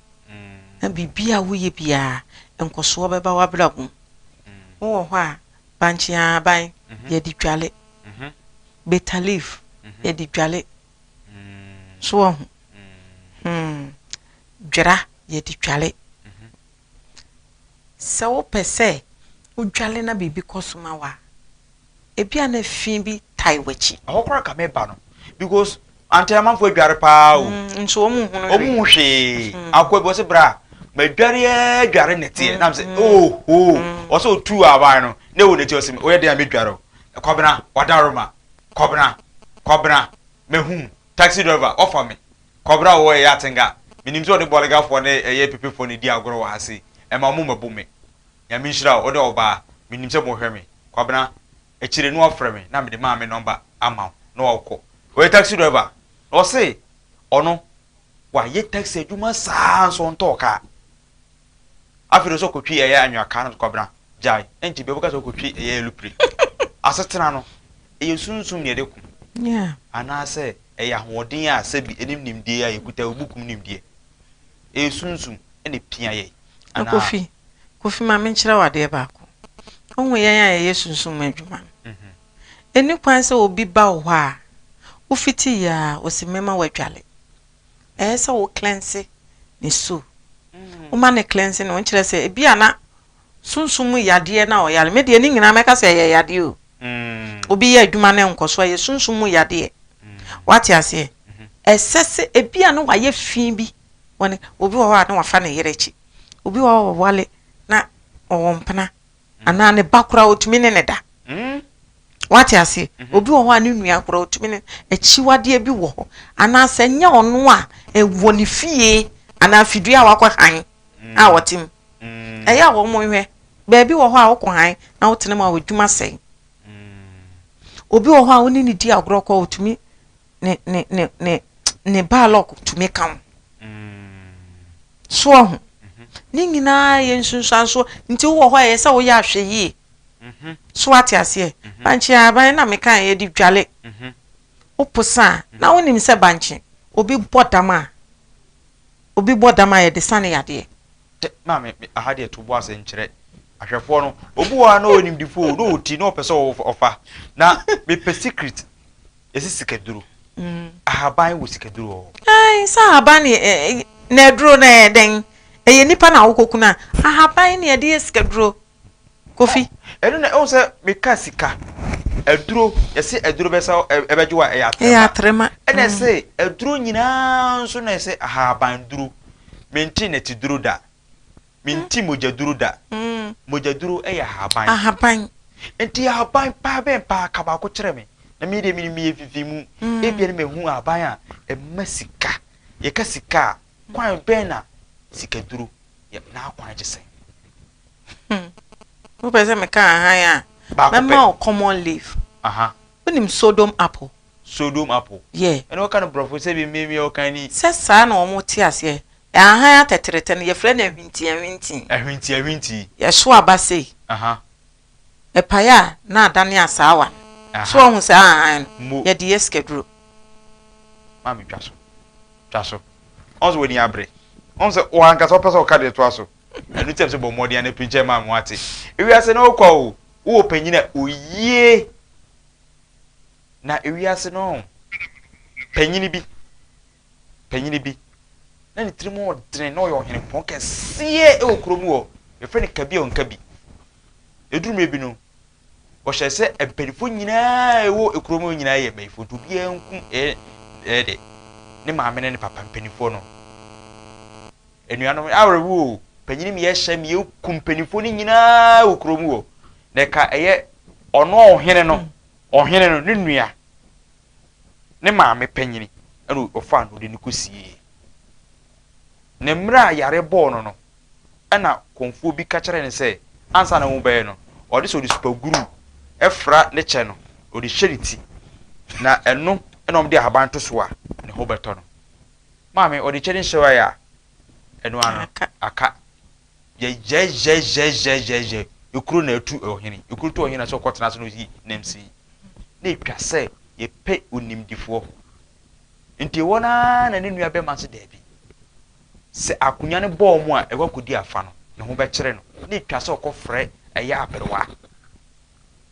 na biribi a woyɛ biara, nkɔsoɔ bɛba w'abrabɔ mu. Wowɔ hɔ a, bankye ahaban, yɛde dwale. Bitter leaf, yɛde dwale. So woahu? Hmm. Dwera, yɛde dwale. Sɛ wopɛ sɛ wodwale na biribi kɔ so ma wo a, ebia na fi bi tae w'akyi. Ɛhɔ koraa ka meba no because ante amanfoɔ adware paa o. Nso wɔn nhunu hwee. Wɔn nhu hwee. Akoa bi ɔsɛ bra madware adware nɛteɛ na sɛ oho ɔsɛ otu aban no na ɛwɔ n'akyi ɔsɛ oyɛ den a medware o. Kwabena wadaroma Kwabena Kwabena mahu taxi driver ɔfa me Kwabena ɔwɔ ɛyɛ atenga menim sɛ ɔne bɔlegafoɔ ne ɛyɛ pepefoɔ na ɛdi agorɔ wɔ ha sei ɛma mo mɛbo me. Nyame nhyira wo, wode ɔbaa, menim sɛ mohwɛ me, Kwabena, akyire no wafrɛ me na mede maame number ama wo na wakɔ. Ɔyɛ taxi driver na ɔse ɔno wayɛ taxi adwuma saa nso ɔntɔɔ kaa. Afei de ɔsɛ ɔkɔtwi ɛyɛ anwea kaa no Kwabena gyae, ɛnti bia wobɛka sɛ wokɔtwi ɛyɛ alupre. Asetena no ɛyɛ sunsum na yɛde ko anaasɛ ɛyɛ ahoɔden a sɛbi ɛnim nimdeɛ a yɛkuta, obukum nimdeɛ. Ɛyɛ sunsum na ɛpia yɛn anaa? Kofi, Kofi ma menkyerɛ wo adeɛ baako. Wohu yɛn a yɛyɛ sunsum mu adwuma no, ɛnni kwan sɛ obi ba wo hɔ a, wofiti yɛ a, ɔsi mɛma woadwale. Ɛyɛ sɛ wo cleanse ne soul. Woma no cleanse ne ho, nkyerɛ sɛ ebi a na sunsum mu yadeɛ na ɔyare. Me deɛ ne nyinaa mɛka sɛ ɛyɛ yadeɛ o. Obi yɛ adwuma na ɛnkɔ so a, ɛyɛ sunsum mu yadeɛ. Woate aseɛ? Ɛsɛ sɛ ebi a na wayɛ fi bi wɔ ne, obi wɔ hɔ a na wafa ne yere akyi. Obi wɔ hɔ a ɔwale na ɔwɔ mpena anaa ne ba koraa ɔtumi ne ne da. Wate aseɛ? Obi wɔ hɔ a ne nua koraa ɔtumi ne akyiwadeɛ bi wɔ hɔ anaasɛ nyɛ ɔno a ɛwɔ ne fie anaa fidua a wakɔ han a ɔte mu. Ɛyɛ a wɔn nhwɛ. Baabi wɔ hɔ a wokɔ han na wotena mu a w'adwuma sɛe. Obi wɔ hɔ a wo ne ne di agorɔ kɔ ɔtumi ne ne ne ne ne baalɔk tumi ka wo. So wahu? Ne nyinaa yɛ nsunsuansoɔ. Nti wowɔ hɔ a ɛyɛ sɛ woyɛ ahwɛyie. So wate aseɛ? Bankye ahaban na meka yɛde dwale. Woposa a, na wonim sɛ bankye, obi bɔ dam a, obi bɔ dam a yɛde sane yadeɛ. Maame, aha deɛ to bo ase nkyerɛ ahwɛfoɔ no. Obi wɔ hɔ a na ɔyɛ nimdefoɔ o, na ɔti na ɔpɛ sɛ ɔfa. Na mepɛ secret. Yɛsi sikaduro. Ahaban wɔ sikaduro wɔ hɔ. Ae, sɛ ahaban ne na aduro no ɛyɛ dɛn? Ɛyɛ nipa na wokɔku no a, ahaban ne yɛde yɛ sikaduro. Kofi. Ɛno na ɛhu sɛ meka sika. Aduro, yɛse aduro bɛsa ɛbɛgye wo a ɛyɛ atrema. Ɛyɛ atrema. Ɛna ɛse aduro nyinaa nso na ɛsɛ ahaban duro. Mente nɛteduro da. Mente mogyaduro da. Mogyaduro yɛ ahaban. Ahaban. Nti ahaban paa bɛn paa ka baako kyerɛ me. Na me deɛ menim meyɛ fifi mu. Ebia na mahu ahaban a ɛma sika. Yɛka sika a, kwan bɛn na sikaduro yɛ n'akwan te sɛn? Wopɛ sɛ meka ahan a, mɛma wo common leaf. Wonim Sodom apple? Sodom apple? Yeah. Ɛna wɔka no borɔfo sɛ bi mmea wɔka ni. Sɛ saa na wɔn te aseɛ. Ahan atɛtrɛtɛ no, yɛfrɛ no ahwinti ahwinti. Ahwinti ahwinti. Yɛso aba sei. Ɛpae a, na adane asaawa no. So woahu saa ahan no? Yɛde yɛ sikaduro. Maame twa so. Twa so. Ɔn sɛ w'ani abere. Ɔn sɛ wo ankasa wopɛ sɛ ɔka deɛ toa so. Ɛno nti na sɛ bɔ mmɔden a na pirinkyɛ maame wate. Ewiase no wokɔ o, wowɔ panyin a oyie. Na ewiase no panyin bi panyin bi, na ne tirim ɔdene na ɔyɛ ɔhenempɔn kɛseɛ wɔ kurom hɔ. Yɛfrɛ no Kabi a ɔnka bi. Ɛduru mmerɛ bi no, ɔhyɛ sɛ mpanimfoɔ nyinaa ɛwɔ kurom hɔ nyinaa yɛ mmayifoɔ nti obiara nku ɛyɛ ɛyɛ de ne maame ne ne papa mpanimfoɔ no. Anuanom awerɛhoɔ o, panyin mi yɛhyɛ mi yɛku mpanimfoɔ no nyinaa wɔ kurom hɔ. Na ɛka ɛyɛ ɔno ɔhene no, ɔhene no ne nua ne maame panyin na ɔfaa no de no kɔsiee. Na mmerɛ a yare bɔɔ no no, ɛna kɔmfoɔ bi ka kyerɛɛ no sɛ ansa na wobɛyɛ no, ɔde sɛ ɔde supaguru fra ne kyɛ no, ɔde hyɛ ne ti, na ɛno na wɔde ahaban to so a, ne ho bɛtɔ no. Maame, ɔde kyɛ no hyɛe a, ɛno ara no, aka. Yɛyɛyɛyɛyɛyɛyɛ, ekuro na atu ɔhene. Ekuro tu ɔhene na sɛ ɔkɔtena ase na ɔyi nam si. Na ɛtwa sɛ yɛpɛ onimdifoɔ. Nti ɛhɔ no ara na ne nua bɛma se daabi. Sɛ akonya no bɔɔ mu a ɛkɔ akɔdi afa no, ne ho bɛkyere no. Na ɛtwa sɛ ɔkɔfrɛ ɛyɛ aberewa.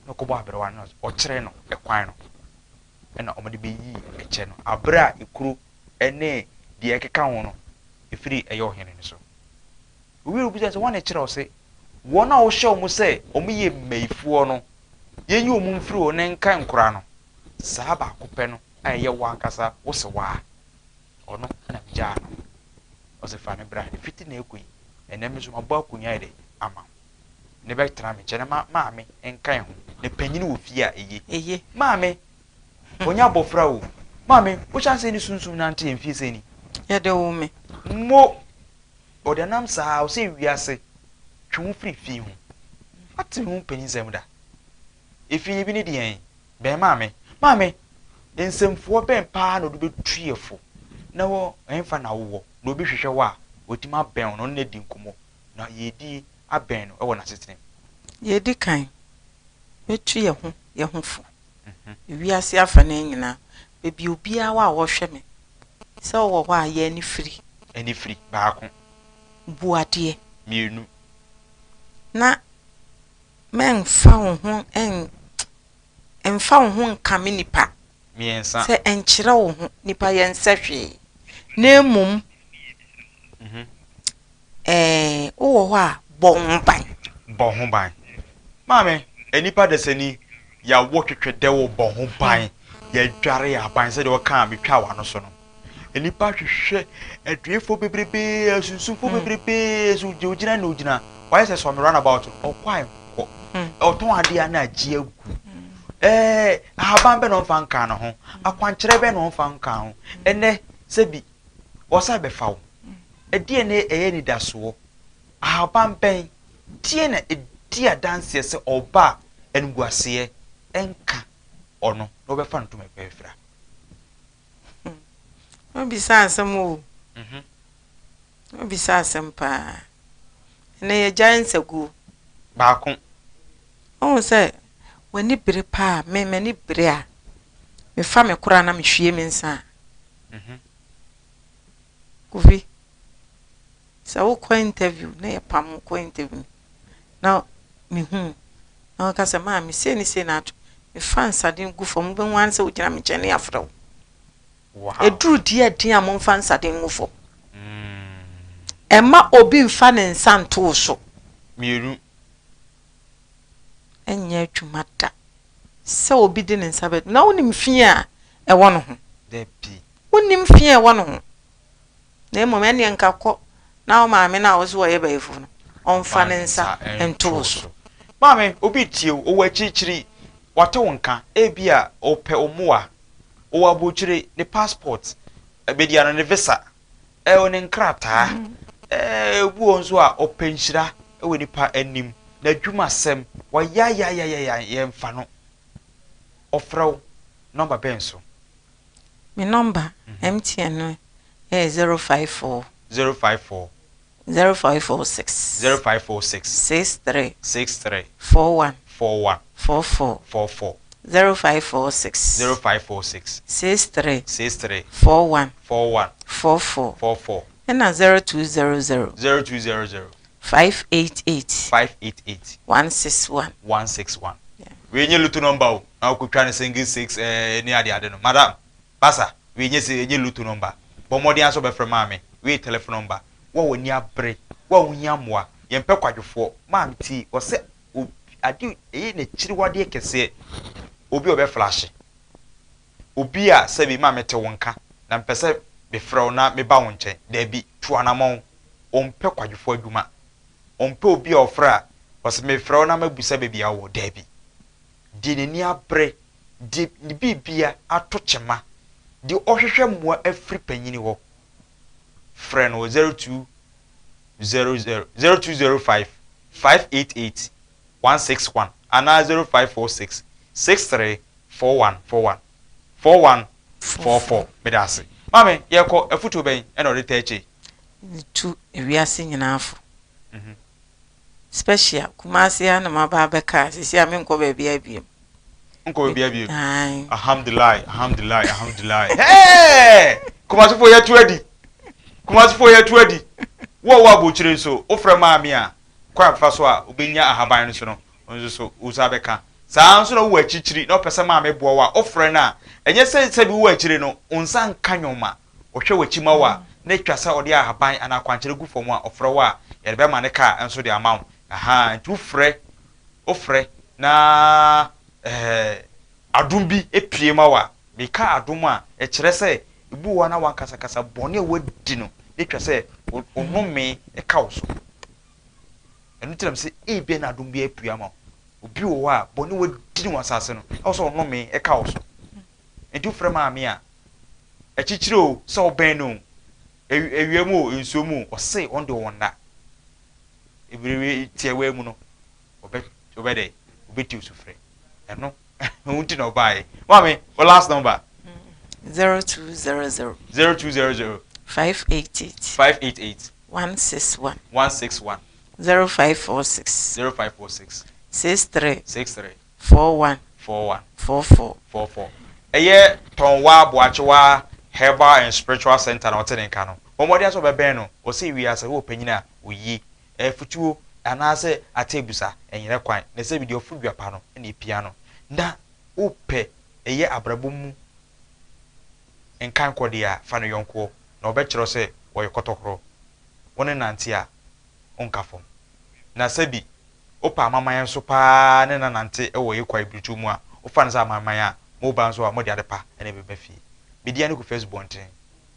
Na ɔkɔbɔ aberewa no na ɔkyerɛ no ɛkwan no. Ɛna wɔde bɛyii ɛkyɛ no aberɛ a ekuro ne deɛ ɛkeka ho no ɛfiri ɛyɛ ɔhene no so. Owie no ɔbisa sɛ, Hwan na ɛkyerɛ wo se wɔn a wohyɛ wɔn sɛ wɔyɛ mmayifoɔ no, yɛnyi wɔn mfiri hɔ na nka nkora no? Saa baako pɛ no a ɛyɛ wo ankasa wo sewaa, ɔno na megyaa no. Ɔse, Fa no bra. Ɛfiti nnɛ rekɔ yi, ɛnnɛ me nso mabɔ akonnwa ayɛ dɛ ama wo. Ne bɛtena me nkyɛn na ma maame nka yɛn ho. Na panyin wɔ fie a, eye. Eye. Maame, ɔnyɛ abɔfra o. Maame, wohyɛ aseɛ ne sunsum nante yɛ mfie sɛn ni? Yɛde woo me. Mo! Ɔde anam saa, ɔsɛ wiase, twe wo firi fi ho. Wate ho mpanyinsɛm da? Efi no bi ne deɛn? Bɛn maame? Maame, nsɛmfua bɛn paa na ɔde bɛtu yɛ fo? Na wɔ ɛhefa na wowɔ? Na obi hwehwɛ wo a, watumi abɛn wo na ɔne no adi nkɔmmɔ, na yɛredi abɛn no wɔ n'asetena mu. Deɛ ɛdi kan, mɛtu yɛ ho yɛ ho fo. Wiase afanan nyinaa, baabi obiara wɔ a ɔrehwɛ me, sɛ wowɔ hɔ a, yɛ anifiri. Anifiri, baako. Bu adeɛ. Mmienu. Na mɛmfa wo ho n, mfa wo ho nkame nnipa. Mmiɛnsa. Sɛ ɛnkyerɛ wo ho, nnipa yɛnsɛ hwee, na mmom Ɛɛ, wowɔ hɔ a, bɔ wo ho ban. Bɔ ho ban. Maame, nnipa dasani, yɛawo twetwedɛ wo bɔ ho ban, yɛadware yɛn aban sɛdeɛ wɔkaa metwaa w'ano so no. Nnipa hwehwɛ aduefoɔ bebrebee, asunsumfoɔ bebrebee, so deɛ ogyina na ogyina. Wayɛ sɛ sɔme runabout no, ɔkɔ a nkɔ. Ɔtɔn adeɛ a na agye agu. Ɛɛ, ahaban bɛ na ɔmfa nkaa ne ho, akwankyerɛ bɛ na ɔmfa nkaa ho. Ɛnɛ, sɛbi, wɔsan bɛfa wo. Ɛdeɛn na ɛyɛ anidasoɔ? Ahaban bɛn? Deɛn na ɛdi adanseɛ sɛ ɔba a animguaseɛ nka ɔno na wɔbɛfa no ntoma pa afira? Wobisa asɛm o. Wobisa asɛm paa. Ɛnɛ yɛgyae nsaguo. Baako. Wohu sɛ w'ani bere paa, me m'ani bere a, mefa me koraa na mehwie me nsa a. Kofi, sɛ wokɔ interview na yɛpam wo kɔ interview na mehu wo na woka sɛ maame sei ne sei na ato, mefa nsaden gu fam wobɛhu ara ne sɛ wogyina me nkyɛn ne yɛafrɛ wo. Ɛduru deɛ ɛden a momfa nsaden ngu fam. Ɛmma obi mfa ne nsa nto wo so. Mmienu. Ɛnyɛ adwuma da sɛ obi de ne nsa bɛ na wonim fi a ɛwɔ no ho. Dabi. Wonnim fi a ɛwɔ ne ho, na mmom ɛnneɛ nka kɔ na wo maame no a wo se ɔyɛ bayifo no, ɔmfa ne nsa nto wo so. Maame, obi retie wo, ɔwɔ akyirikyiri, wate wo nka, ebia ɔpɛ wo mmoa, ɔwɔ aburokyire, ne passport, bɛdi ano, ne visa, ɛwɔ ne nkrataa, ɛɛ, obi wɔ hɔ nso a ɔpɛ nhyira wɔ nnipa anim, n'adwumasɛm, wayayayayaya, yɛmfa no. Ɔfrɛ wo, nɔmba bɛn so? Me nɔmba, MTN no yɛ 054. 054. 0546. 0546. 63. 63. 41. 41. 44. 44. 0546. 0546. 63. 63. 41. 41. 44. 44. Ɛna 0200. 0200. 588. 588. 161. 161. Wei nyɛ lotto number o na wokɔtwa no single six eh, ne ade ade no. Madam, basa, wei nyɛ se ɛnyɛ lotto number. Bɔ mmɔden ara sɛ wobɛfrɛ maame. Wei yɛ telephone number. Wo a w'ani abere, wo a wohia mmoa, yɛmpɛ kwadwofoɔ. Maame tie, ɔsɛ obi, ade ɛyɛ n'akyiriwadeɛ kɛseɛ, obi a ɔbɛflashe. Obi a sɛbi ma mete wo nka na mepɛ sɛ mefrɛ wo na meba wo nkyɛn. Daabi, tu anamɔn. Ɔmpɛ kwadwofoɔ adwuma. Ɔmpɛ obi a ɔfrɛ a, ɔse mefrɛ wo na mabisa baabi a wowɔ. Daabi. Deɛ n'ani abere, deɛ ne biribia ato kyema, deɛ ɔhwehwɛ mmoa afiri panyini hɔ, frɛ no wɔ 0200, 0205 588 161 anaa 0546 63 4141, 4144. Meda ase. Maame, yɛrekɔ, afutuo bɛn na ɔde taa akyire? Metu ewiase nyinaa fo. Special, Kumasi ha na maba abɛka a, seesei a menkɔ baabiara biom. Nkɔ baabi abiem. Alhamdulilayi, alhamdulilayi, alhamdulilayi. Hɛɛ! Kumasifo yɛ tu adi. Kumasifo yɛ tu adi. Wo a wɔ abokyire nso, wofrɛ maame a, kwan fa so a wobɛnya ahaban no so no, nso so wo nsa bɛka. Saa ara nso na wowɔ akyirikyiri na wopɛ sɛ maame boa wo a, wofrɛ no a, ɛnyɛ sɛ sɛbi wowɔ akyire no, wo nsa nka nneɛma. Ɔhwɛ w'akyi ma wo a, na atwa sɛ ɔde ahaban anaa akwankyerɛ gu fam a, ɔfrɛ wo a, yɛde bɛma ne kaa nso de ama wo. Ahaa, nti wofrɛ, wofrɛ na ɛɛ adom bi pue ma wo a, meka adom a, ɛkyerɛ sɛ ebi wɔ hɔ a na w'ankasakasa bɔne a woadi no, na atwa sɛ wo nnome ka wo so. Ɛno nti na mese ebia na adom bi apue ama wo. Obi wɔ hɔ a, bɔne a wadi no wɔ asase no, ɛwɔ sɛ ɔnome ka wo so. Nti wofrɛ maame a, akyikyiri o, sɛ wobɛn no o, awia mu o, nsuo mu o, ɔse ɔno deɛ ɔnna. Ebere tiawaa mu no, ɔbɛ ɔbɛ dɛ, ɔbɛtie wo sufrɛ. Ɛno ho nti na ɔbaeɛ. Maame, wo last number? 0200. 0200. 588. 588. 161. 161. 0546. 0546. 63. 63. 41. 41. 44. 44. Ɛyɛ Tɔnwa Boakyewa Herbal and Spiritual Center na ɔte ne nka no. Bɔ mmɔden sɛ ɔbɛbɛn no. Ɔsɛ wiase wɔ panyin a oyi afutuo anaasɛ atebusa ɛnyerɛ kwan na sɛ bi deɛ ɔforo dua pa no na epia no. Na wopɛ ɛyɛ abrabɔ mu nkankɔ deɛ a, fa no yɔnkoɔ na ɔbɛkyerɛ sɛ ɔyɛ kɔtɔkorɔ. Wo ne nante a, wonka fam. Na sɛbi wopɛ amaman nso paa ne nanante wɔ yɛ kwaebiritwo mu a, wofa no sɛ amaman a, moba nso a mode ade pa na ɛbɛba fie. Media ne Kofi Asubɔnten,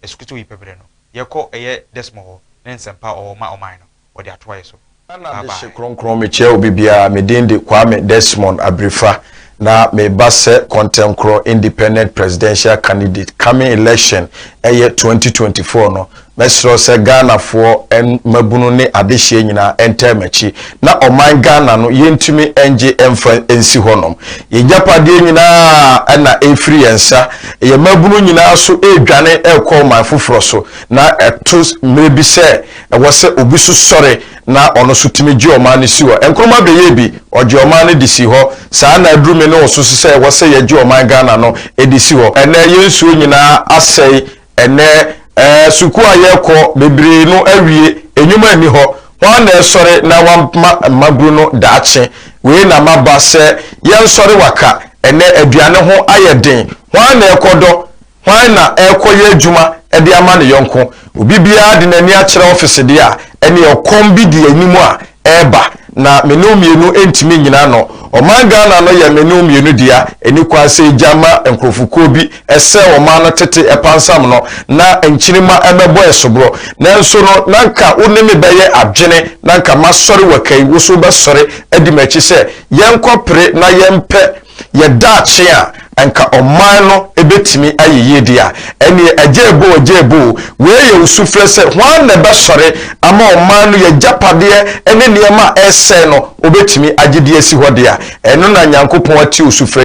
Asukutew yi pɛbrɛ no, yɛkɔ ɛyɛ Desmond hɔ ne nsɛmpa a ɔwɔ ma ɔman no, wɔde atoa yɛ so. Ghana Bye dehye bye. kronkron mekyia obi biara me din de Kwame Desmond Abirifa na meba sɛ kɔntɛnkorɔ independent presidential candidate coming election ɛyɛ 2024 no mɛsrɛ sɛ Ghanafoɔ mmabunu ne adehyeɛ nyinaa ɛntaa m'akyi na ɔman Ghana no yɛntumi ɛngye ɛmfa nsi hɔnom yɛn gyapadeɛ nyinaa ɛna ɛfiri yɛn nsa yɛn mmabunu nyinaa so ɛredwane ɛrekɔ ɔman foforɔ so na ɛto mmerɛ bi sɛ ɛwɔ sɛ obi so sɔre na ɔno nso tumi gye ɔman no si hɔ. Nkrumah bɛyɛɛ bi, ɔgyee ɔman no de sii hɔ. Saa na aduru me ne wo so so sɛ ɛwɔ sɛ yɛgye ɔman Ghana no de si hɔ. Ɛnnɛ yɛn nsuo nyinaa asɛe, ɛnnɛ ɛɛ sukuu a yɛkɔ bebree no awie, nnwuma nni hɔ. Hwan na ɛsɔre na wama mmabunu no daakye? Wei na maba sɛ yɛnsɔre waka. Ɛnnɛ aduane ho ayɛ den, hwan na ɛkɔdɔ? Hwan na ɛrekɔyɛ adwuma de ama ne yɔnko? Obi biara de n'ani akyerɛ ɔfese deɛ a, ɛneɛ ɔkɔm bi di anim a ɛreba, na me ne wo mmienu ntumi nnyina ano. Ɔman Ghana no yɛ me ne wo mmienu dea, ɛnni kwan sɛ yɛgya ma nkurɔfokuo bi sɛe ɔman no tete pansam no na nkyirimma mmɛbɔ ɛsoborɔ. Nanso no, na nka wo ne me bɛyɛ adwene, na nka masɔre waka yi, wo nso wobɛsɔre adi m'akyi sɛ yɛnkɔpere na yɛmpɛ yɛ daakye a anka ɔman no bɛtumi ayɛ yie deɛ a, ɛnneɛ agya ebo agya ebo o, wei yɛ wo sufrɛ sɛ hwan na ɛbɛsɔre ama ɔman no y'agyapadeɛ ne nneɛma a ɛresɛe no wɔbɛtumi agye de asi hɔ deɛ a, ɛno na Nyankopɔn atie wo sufrɛ.